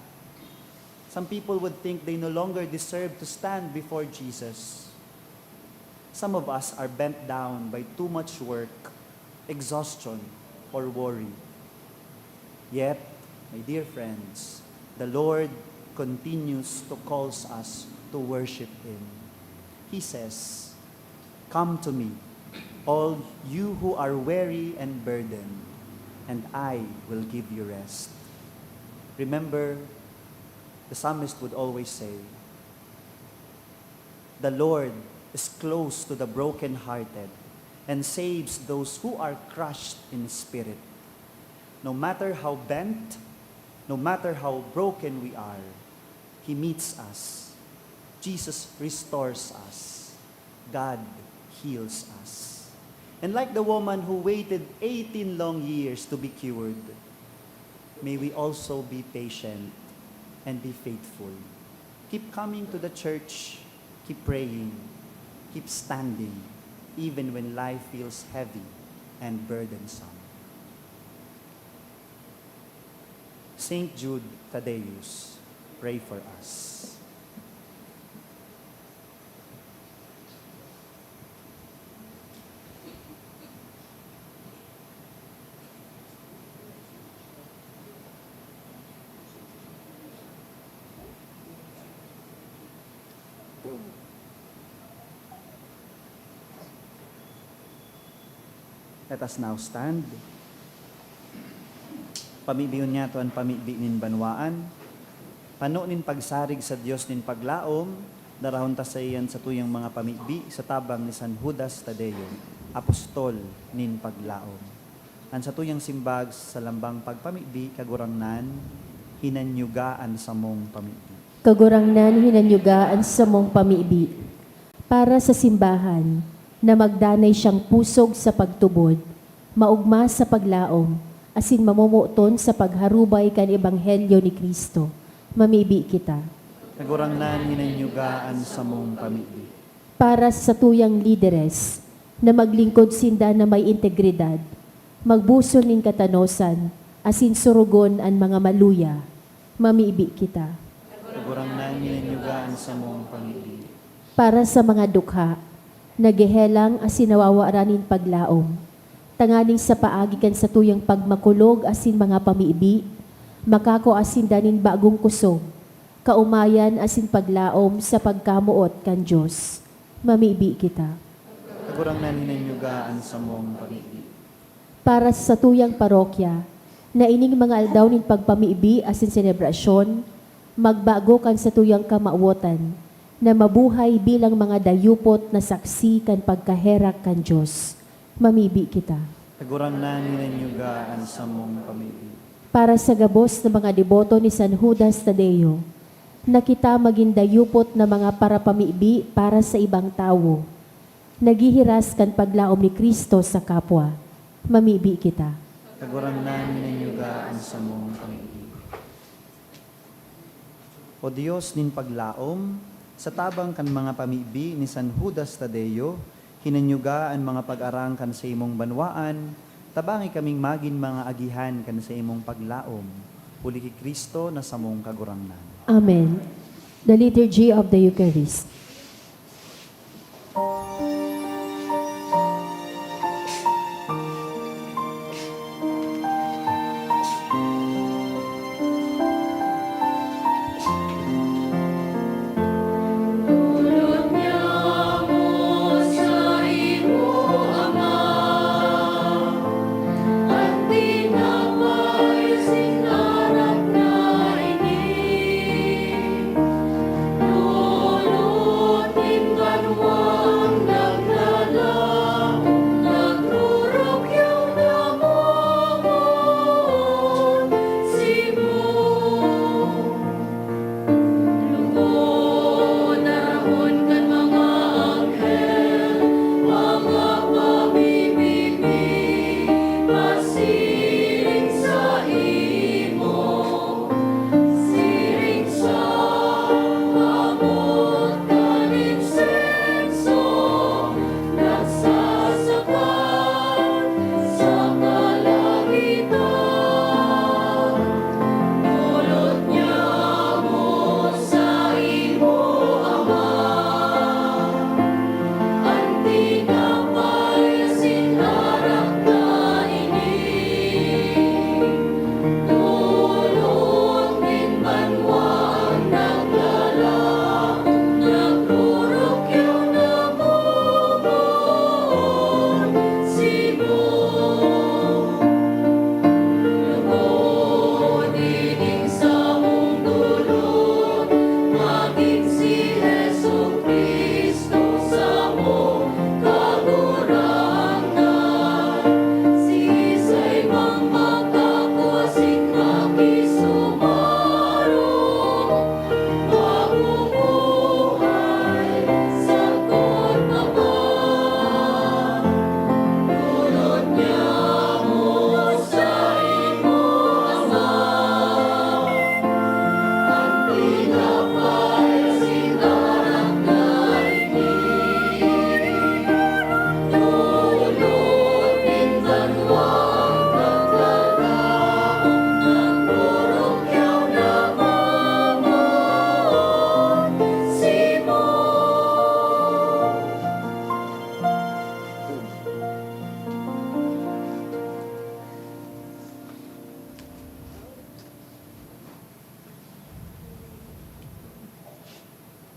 Some people would think they no longer deserve to stand before Jesus. Some of us are bent down by too much work, exhaustion, or worry. Yet, my dear friends, the Lord continues to calls us to worship Him. He says, "Come to me, all you who are weary and burdened, and I will give you rest." Remember, the psalmist would always say, "The Lord is close to the brokenhearted and saves those who are crushed in spirit." No matter how bent, no matter how broken we are, He meets us. Jesus restores us. God heals us. And like the woman who waited eighteen long years to be cured, may we also be patient and be faithful. Keep coming to the church, keep praying, keep standing, even when life feels heavy and burdensome. Saint Jude Thaddeus, pray for us. Let us now stand. Pamibion niyato an pamibi nin banwaan. Pano nin pagsarig sa Dios nin paglaom, darahon ta saiya an satuyang mga pamibi sa tabang ni San Judas Tadeo, apostol nin paglaom. An satuyang simbag sa lambang pagpamibi, Kagurangnan, hinanyuga an samong pamibi. Kagurangnan, hinanyuga an samong pamibi. Para sa simbahan, na magdanay siyang pusog sa pagtubod, maogma sa paglaom, asin mamomoton sa pagharubay kan ebanghelyo ni Cristo, mamibi kita. Kagurangnan, hinanyuga an samong pamibi. Para sa tuyang lideres, na maglingkod sinda na may integridad, magbusol nin katanosan, asin sorogon an mga maluya, mamibi kita. Kagurangnan, hinanyuga an samong pamibi. Para sa mga dukha, naghehelang asin nawawaran nin paglaom, tanganing sa paagi kan satuyang pagmakulog asin mga pamibi, makakua sinda nin bagong kusog, kaomayan asin paglaom sa pagkamoot kan Dios. Mamibi kita. Kagurangnan, hinanyuga an samong pamibi. Para sa satuyang parokya, na ining mga aldaw nin pagpamibi asin selebrasyon, magbago kan satuyang kamawotan, na mabuhay bilang mga dayupot na saksi kan pagkaherak kan Dios. Mamibi kita. Kagurangnan, hinanyuga an samong pamibi. Para sa gabos na mga deboto ni San Judas Tadeo, na kita magin dayupot na mga parapamibi para sa ibang tawo, naghihiras kan paglaom ni Cristo sa kapwa. Mamibi kita. Kagurangnan, hinanyuga an samong pamibi. O Dios nin paglaom, sa tabang kan mga pamibi ni San Judas Tadeo, hinanyuga an mga pag-arang kan saimong banwaan, tabangi kaming magin mga agihan kan saimong paglaom, huli ki Cristo na samong Kagurangnan. Amen. The Liturgy of the Eucharist.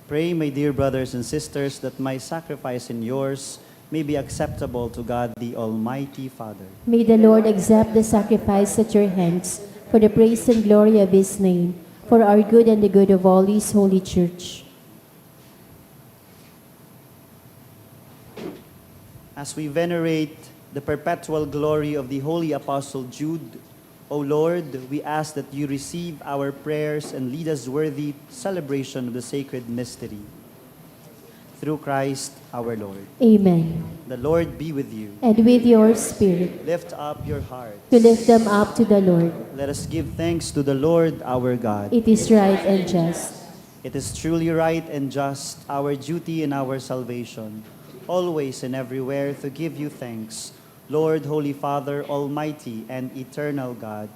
Pray, my dear brothers and sisters, that my sacrifice and yours may be acceptable to God, the Almighty Father. May the Lord accept the sacrifice at your hands for the praise and glory of His name, for our good and the good of all His holy church. As we venerate the perpetual glory of the Holy Apostle Jude, O Lord, we ask that you receive our prayers and lead us worthy celebration of the sacred mystery. Through Christ our Lord. Amen. The Lord be with you. And with your spirit. Lift up your hearts. We lift them up to the Lord. Let us give thanks to the Lord our God. It is right and just. It is truly right and just, our duty and our salvation, always and everywhere to give you thanks, Lord, Holy Father, Almighty and Eternal God.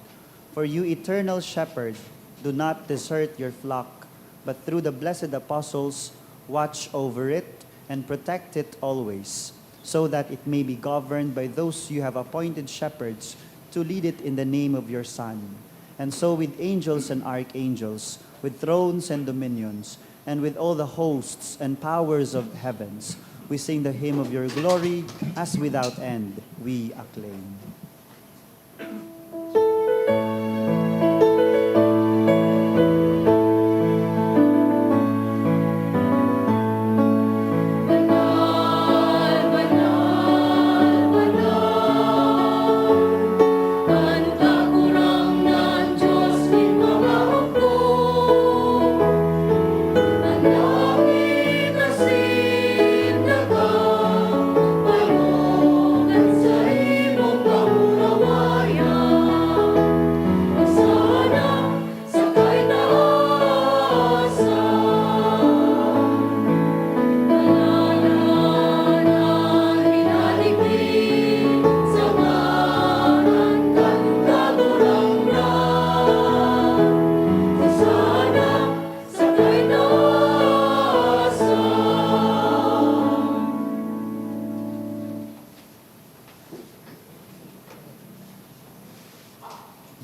For you, Eternal Shepherd, do not desert your flock, but through the blessed apostles, watch over it and protect it always, so that it may be governed by those you have appointed shepherds to lead it in the name of your Son. And so with angels and archangels, with thrones and dominions, and with all the hosts and powers of heavens, we sing the hymn of your glory as without end we acclaim.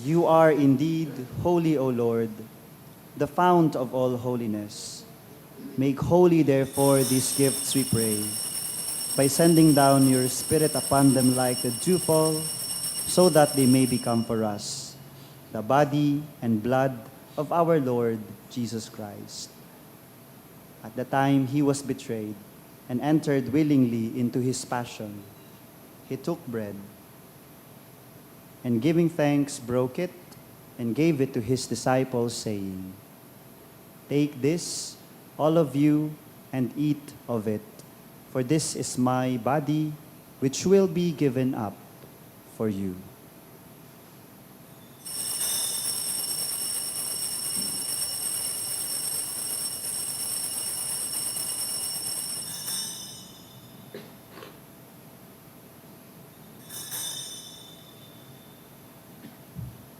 You are indeed holy, O Lord, the fount of all holiness. Make holy, therefore, these gifts, we pray, by sending down your Spirit upon them like the dewfall, so that they may become for us the body and blood of our Lord Jesus Christ. At the time he was betrayed and entered willingly into his passion, he took bread, and giving thanks, broke it, and gave it to his disciples, saying, "Take this, all of you, and eat of it, for this is my body, which will be given up for you."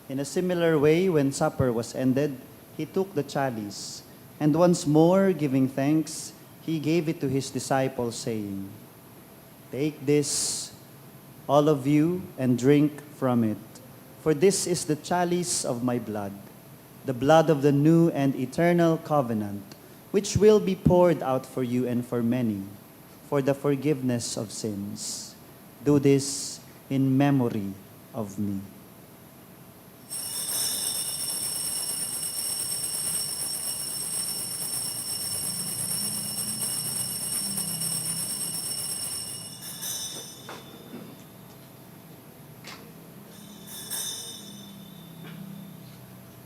In a similar way, when supper was ended, he took the chalice, and once more giving thanks, he gave it to his disciples, saying, "Take this, all of you, and drink from it, for this is the chalice of my blood, the blood of the new and eternal covenant, which will be poured out for you and for many for the forgiveness of sins. Do this in memory of me."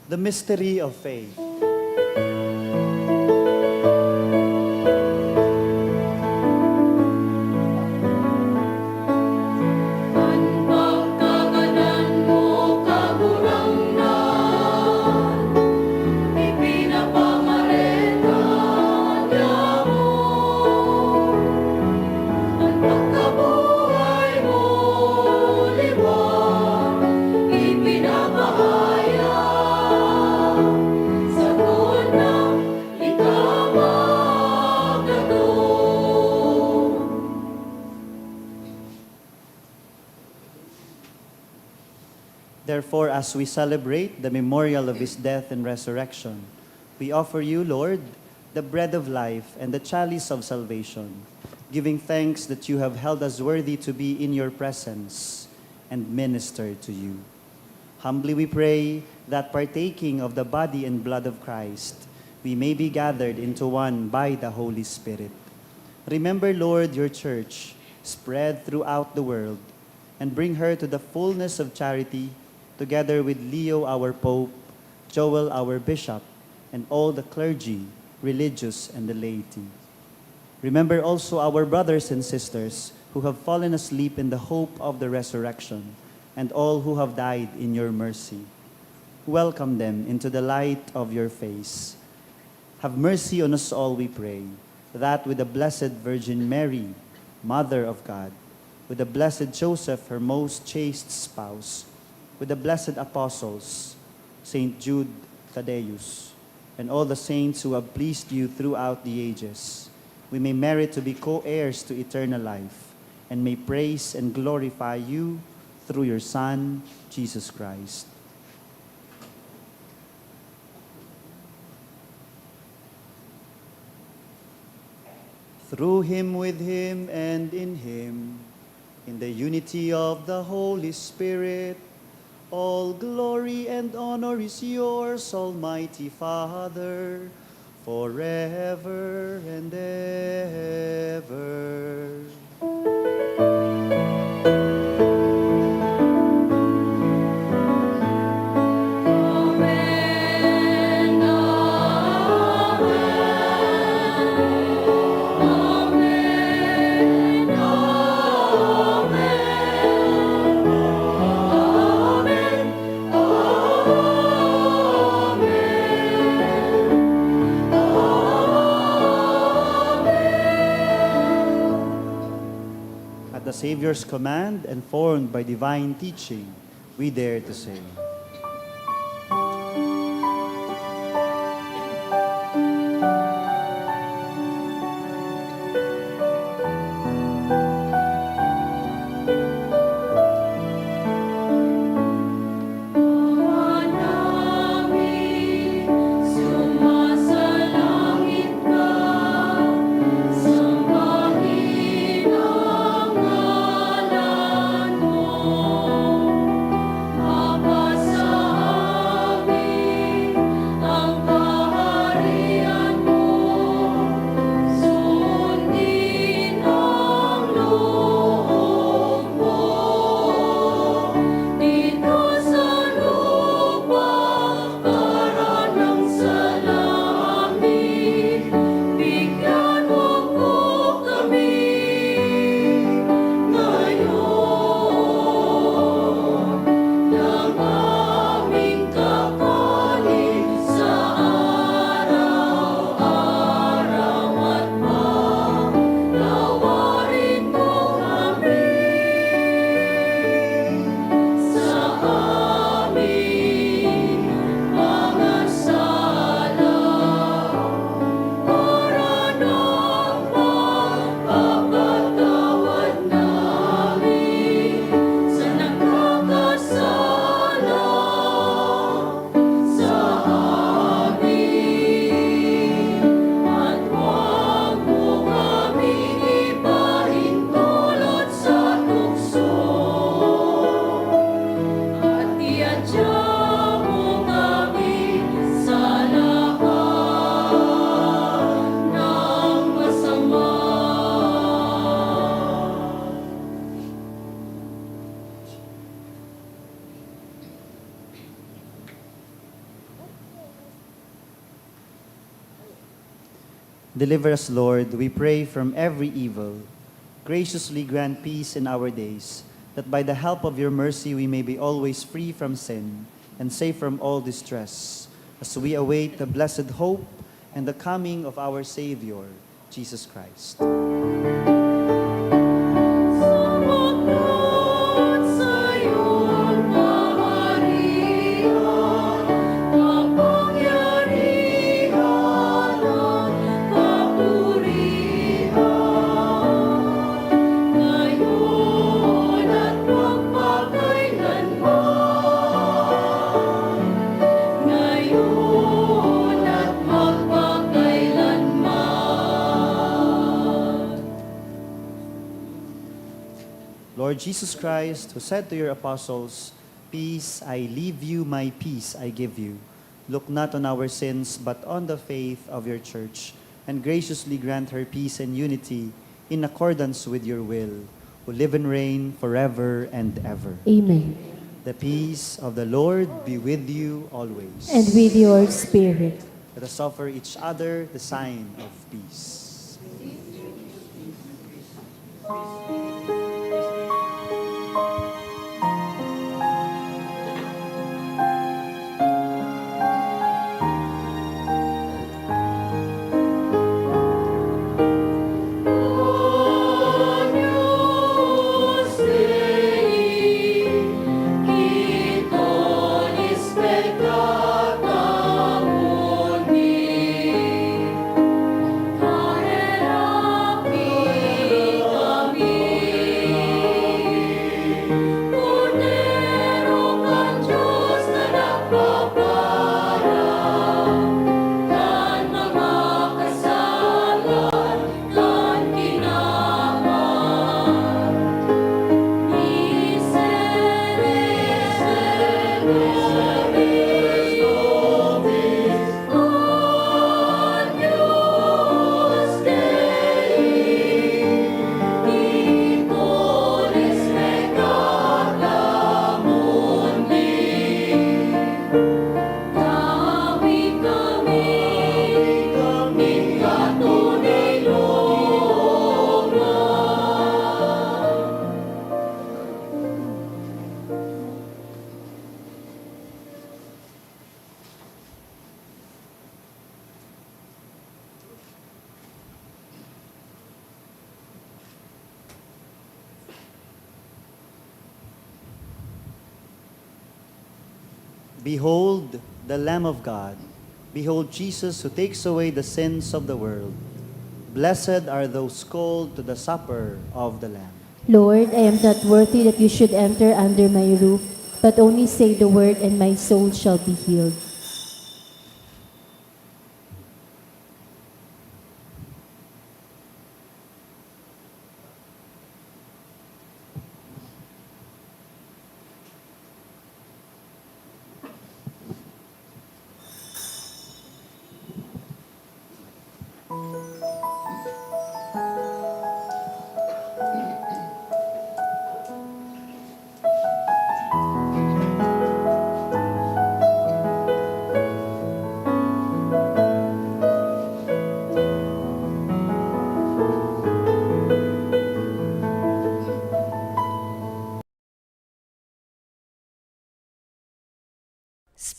The mystery of faith. An pagkagadan mo, Kagurangnan, ipinapamareta niamo. An pagkabuhay mo, liwat, ipinapahayag, sagkod na ika magdaton. Therefore, as we celebrate the memorial of his death and resurrection, we offer you, Lord, the bread of life and the chalice of salvation, giving thanks that you have held us worthy to be in your presence and minister to you. Humbly we pray that, partaking of the body and blood of Christ, we may be gathered into one by the Holy Spirit. Remember, Lord, your church spread throughout the world, and bring her to the fullness of charity, together with Leo, our Pope, Joel, our Bishop, and all the clergy, religious, and the laity. Remember also our brothers and sisters who have fallen asleep in the hope of the resurrection, and all who have died in your mercy. Welcome them into the light of your face. Have mercy on us all, we pray, that with the Blessed Virgin Mary, Mother of God, with the Blessed Joseph, her most chaste spouse, with the blessed apostles, Saint Jude Thaddeus, and all the saints who have pleased you throughout the ages, we may merit to be co-heirs to eternal life, and may praise and glorify you through your Son, Jesus Christ. Through him, with him, and in him, in the unity of the Holy Spirit, all glory and honor is yours, Almighty Father, forever and ever. At the Savior's command, and formed by divine teaching, we dare to say, Deliver us, Lord, we pray, from every evil. Graciously grant peace in our days, that by the help of your mercy we may be always free from sin and safe from all distress, as we await the blessed hope and the coming of our Savior, Jesus Christ. Jesus Christ, who said to your apostles, "Peace I leave you, my peace I give you," look not on our sins, but on the faith of your church, and graciously grant her peace and unity in accordance with your will, who live and reign forever and ever. Amen. The peace of the Lord be with you always. And with your spirit. Let us offer each other the sign of peace. Behold the Lamb of God. Behold Jesus, who takes away the sins of the world. Blessed are those called to the supper of the Lamb. Lord, I am not worthy that you should enter under my roof, but only say the word and my soul shall be healed.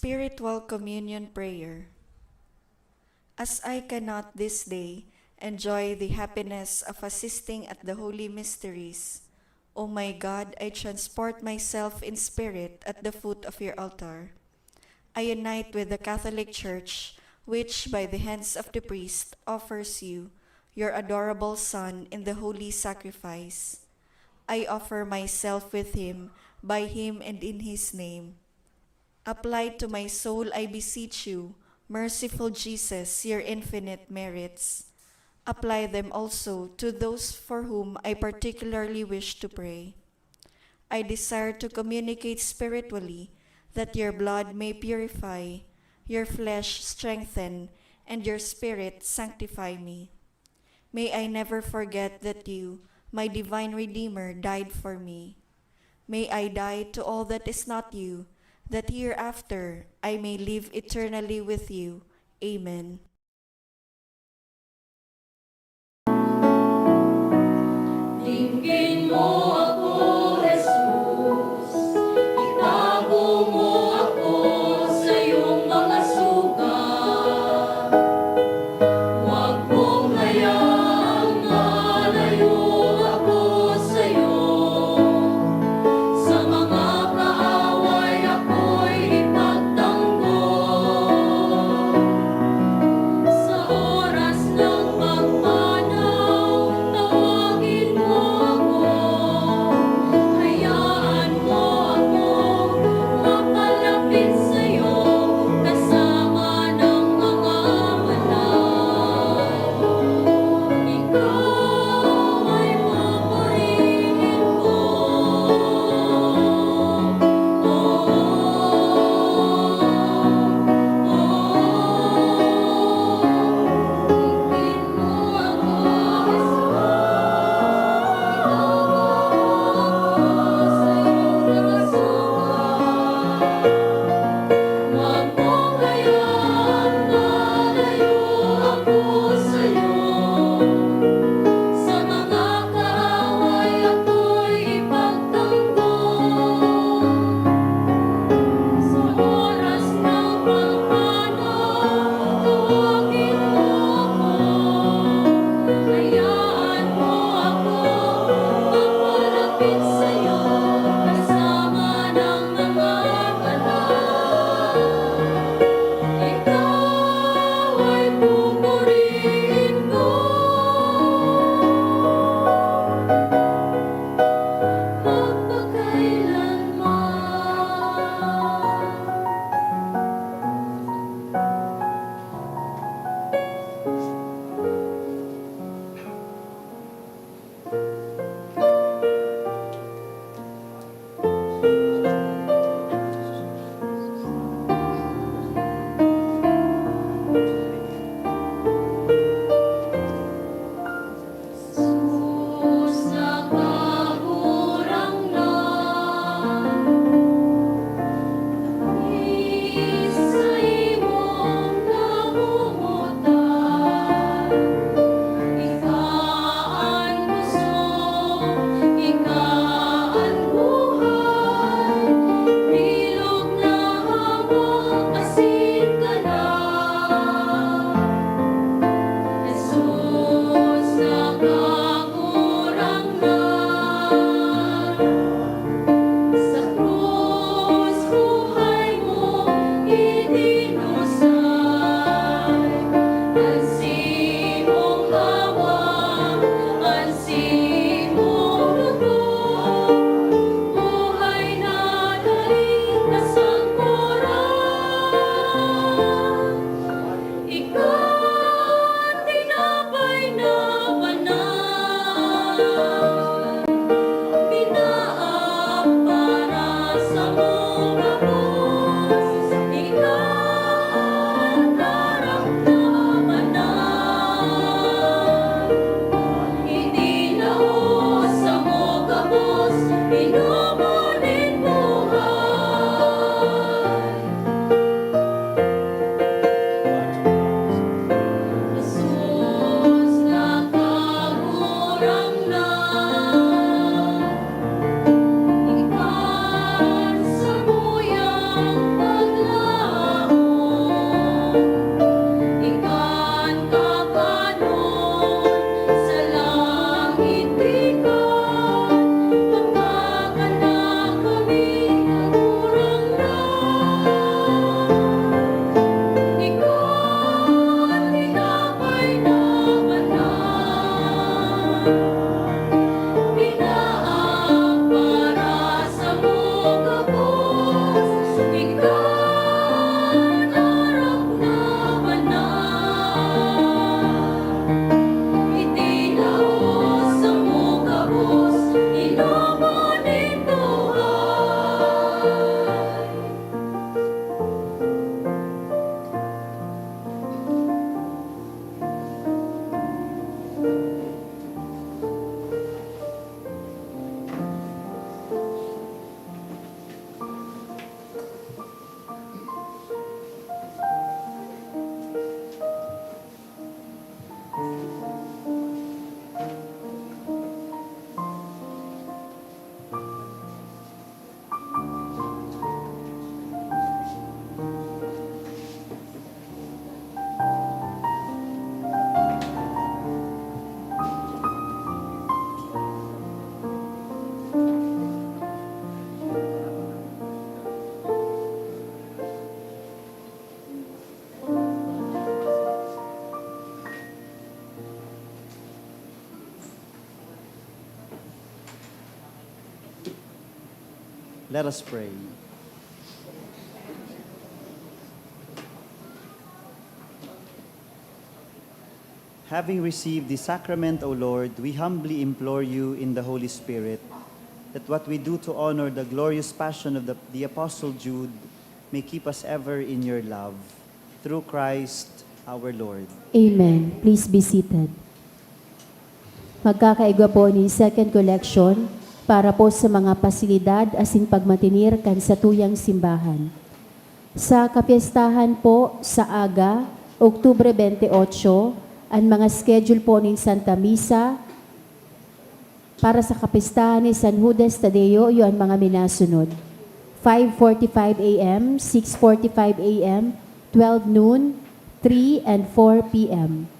Spiritual Communion Prayer. As I cannot this day enjoy the happiness of assisting at the holy mysteries, O my God, I transport myself in spirit at the foot of your altar. I unite with the Catholic Church, which by the hands of the priest offers you, your adorable Son, in the holy sacrifice. I offer myself with him, by him, and in his name. Apply to my soul, I beseech you, merciful Jesus, your infinite merits. Apply them also to those for whom I particularly wish to pray. I desire to communicate spiritually, that your blood may purify, your flesh strengthen, and your spirit sanctify me. May I never forget that you, my divine Redeemer, died for me. May I die to all that is not you, that hereafter I may live eternally with you. Amen. Dinggin mo ako, Jesus, itago mo ako sa iyong mga sugat. Huwag mong hayaang malayo ako sa'yo. Sa mga kaaway ako'y ipagtanggol. Let us pray. Having received the sacrament, O Lord, we humbly implore you in the Holy Spirit that what we do to honor the glorious passion of the, the Apostle Jude may keep us ever in your love. Through Christ our Lord. Amen. Please be seated. Magkakaigwa po nin second collection para po sa mga pasilidad asin pagmatenir kan satuyang simbahan. Sa kapyestahan po, sa aga, Oktubre twenty-eight, an mga schedule po nin Santa Misa para sa kapyestahan ni San Judas Tadeo, iyo an mga minasunod: five forty-five A M, six forty-five A M, twelve noon, three and four P M.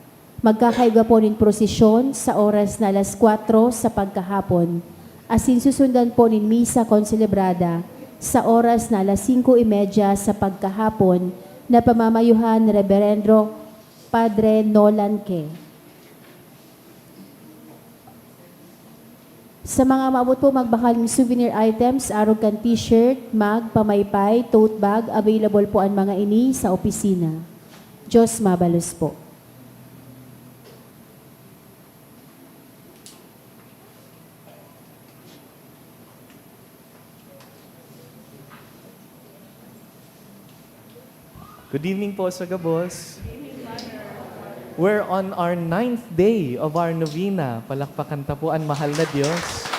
Magkakaigwa po nin prosesyon sa oras na alas kwatro sa pagkahapon, asin susundan po nin misa konselebrada sa oras na alas singko y media sa pagkahapon, na pamamayuhan ni Reberendo Padre Nolan Ke. Sa mga maabot po magbakal nin souvenir items, arog kan t-shirt, mug, pamaypay, tote bag, available po an mga ini sa opisina. Diyos mabalos po. Good evening po sa gabos. We're on our ninth day of our novena. Palakpakan ta po an mahal na Diyos.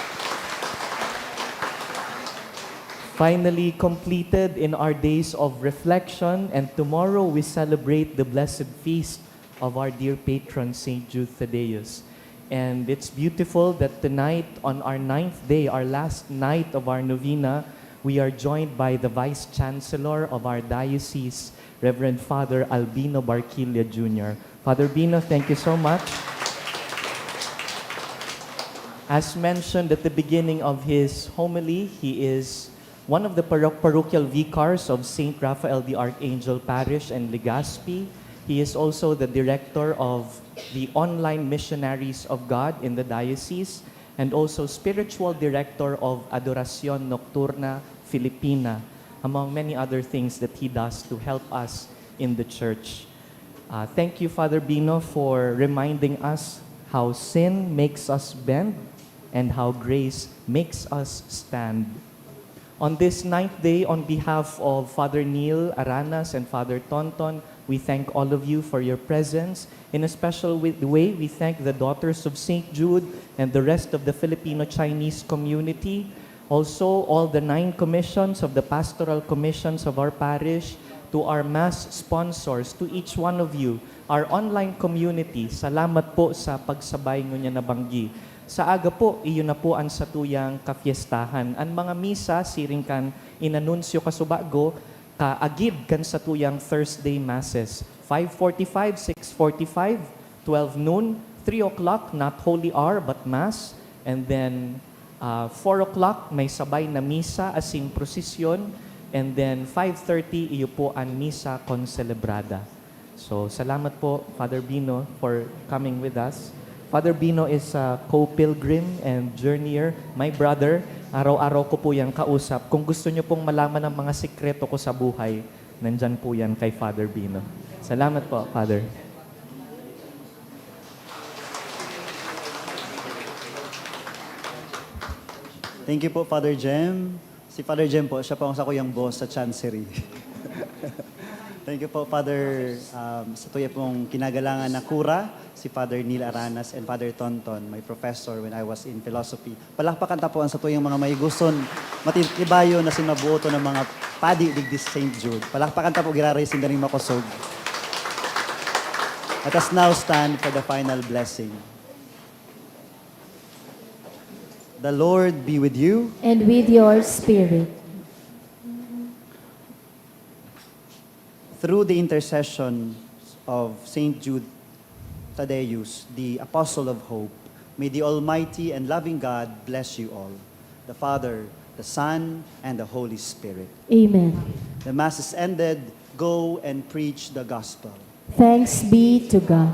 Finally completed in our days of reflection, and tomorrow we celebrate the blessed feast of our dear patron, Saint Jude Thaddeus. And it's beautiful that tonight, on our ninth day, our last night of our novena, we are joined by the Vice Chancellor of our diocese, Reverend Father Albino Barquilla Junior Father Bino, thank you so much. As mentioned at the beginning of his homily, he is one of the paro-, parochial vicars of Saint Raphael the Archangel Parish in Legazpi. He is also the director of the Online Missionaries of God in the diocese and also spiritual director of Adoracion Nocturna Filipina, among many other things that he does to help us in the church. Uh, thank you, Father Bino, for reminding us how sin makes us bend and how grace makes us stand. On this ninth day, on behalf of Father Neil Aranas and Father Tonton, we thank all of you for your presence. In a special wi-, way, we thank the Daughters of Saint Jude and the rest of the Filipino-Chinese community. Also, all the nine commissions of the pastoral commissions of our parish, to our mass sponsors, to each one of you, our online community, salamat po sa pagsabay ngunyan na banggi. Sa aga po, iyo na po an satuyang kafiestahan. An mga misa, siring kan inanunsyo kasubago, kaagid kan satuyang Thursday Masses, five forty-five, six forty-five, twelve noon, three o'clock, not Holy Hour, but Mass, and then, ah, four o'clock, may sabay na misa asin prosesyon, and then five thirty, iyo po an misa konselebrada. So, salamat po, Father Bino, for coming with us. Father Bino is a co-pilgrim and journeyer. My brother, araw-araw ko po yang kausap. Kung gusto niyo pong malaman ang mga sikreto ko sa buhay, nandyan po yan kay Father Bino. Salamat po, Father. Thank you po, Father Jem. Si Father Jem po, siya po ang sakuyang boss sa Chancery. Thank you po, Father, um, sa tuya pong kinagalangan na kura, si Father Neil Aranas and Father Tonton, my professor when I was in philosophy. Palakpakan ta po ang satuyang mga maiguson, matitibayon na sinmabuoton ng mga padi digdi sa Saint Jude. Palakpakan ta po, giraray sinda ning makosog. Let us now stand for the final blessing. The Lord be with you. And with your spirit. Through the intercession of Saint Jude Thaddeus, the Apostle of Hope, may the Almighty and loving God bless you all, the Father, the Son, and the Holy Spirit. Amen. The Mass is ended. Go and preach the gospel. Thanks be to God.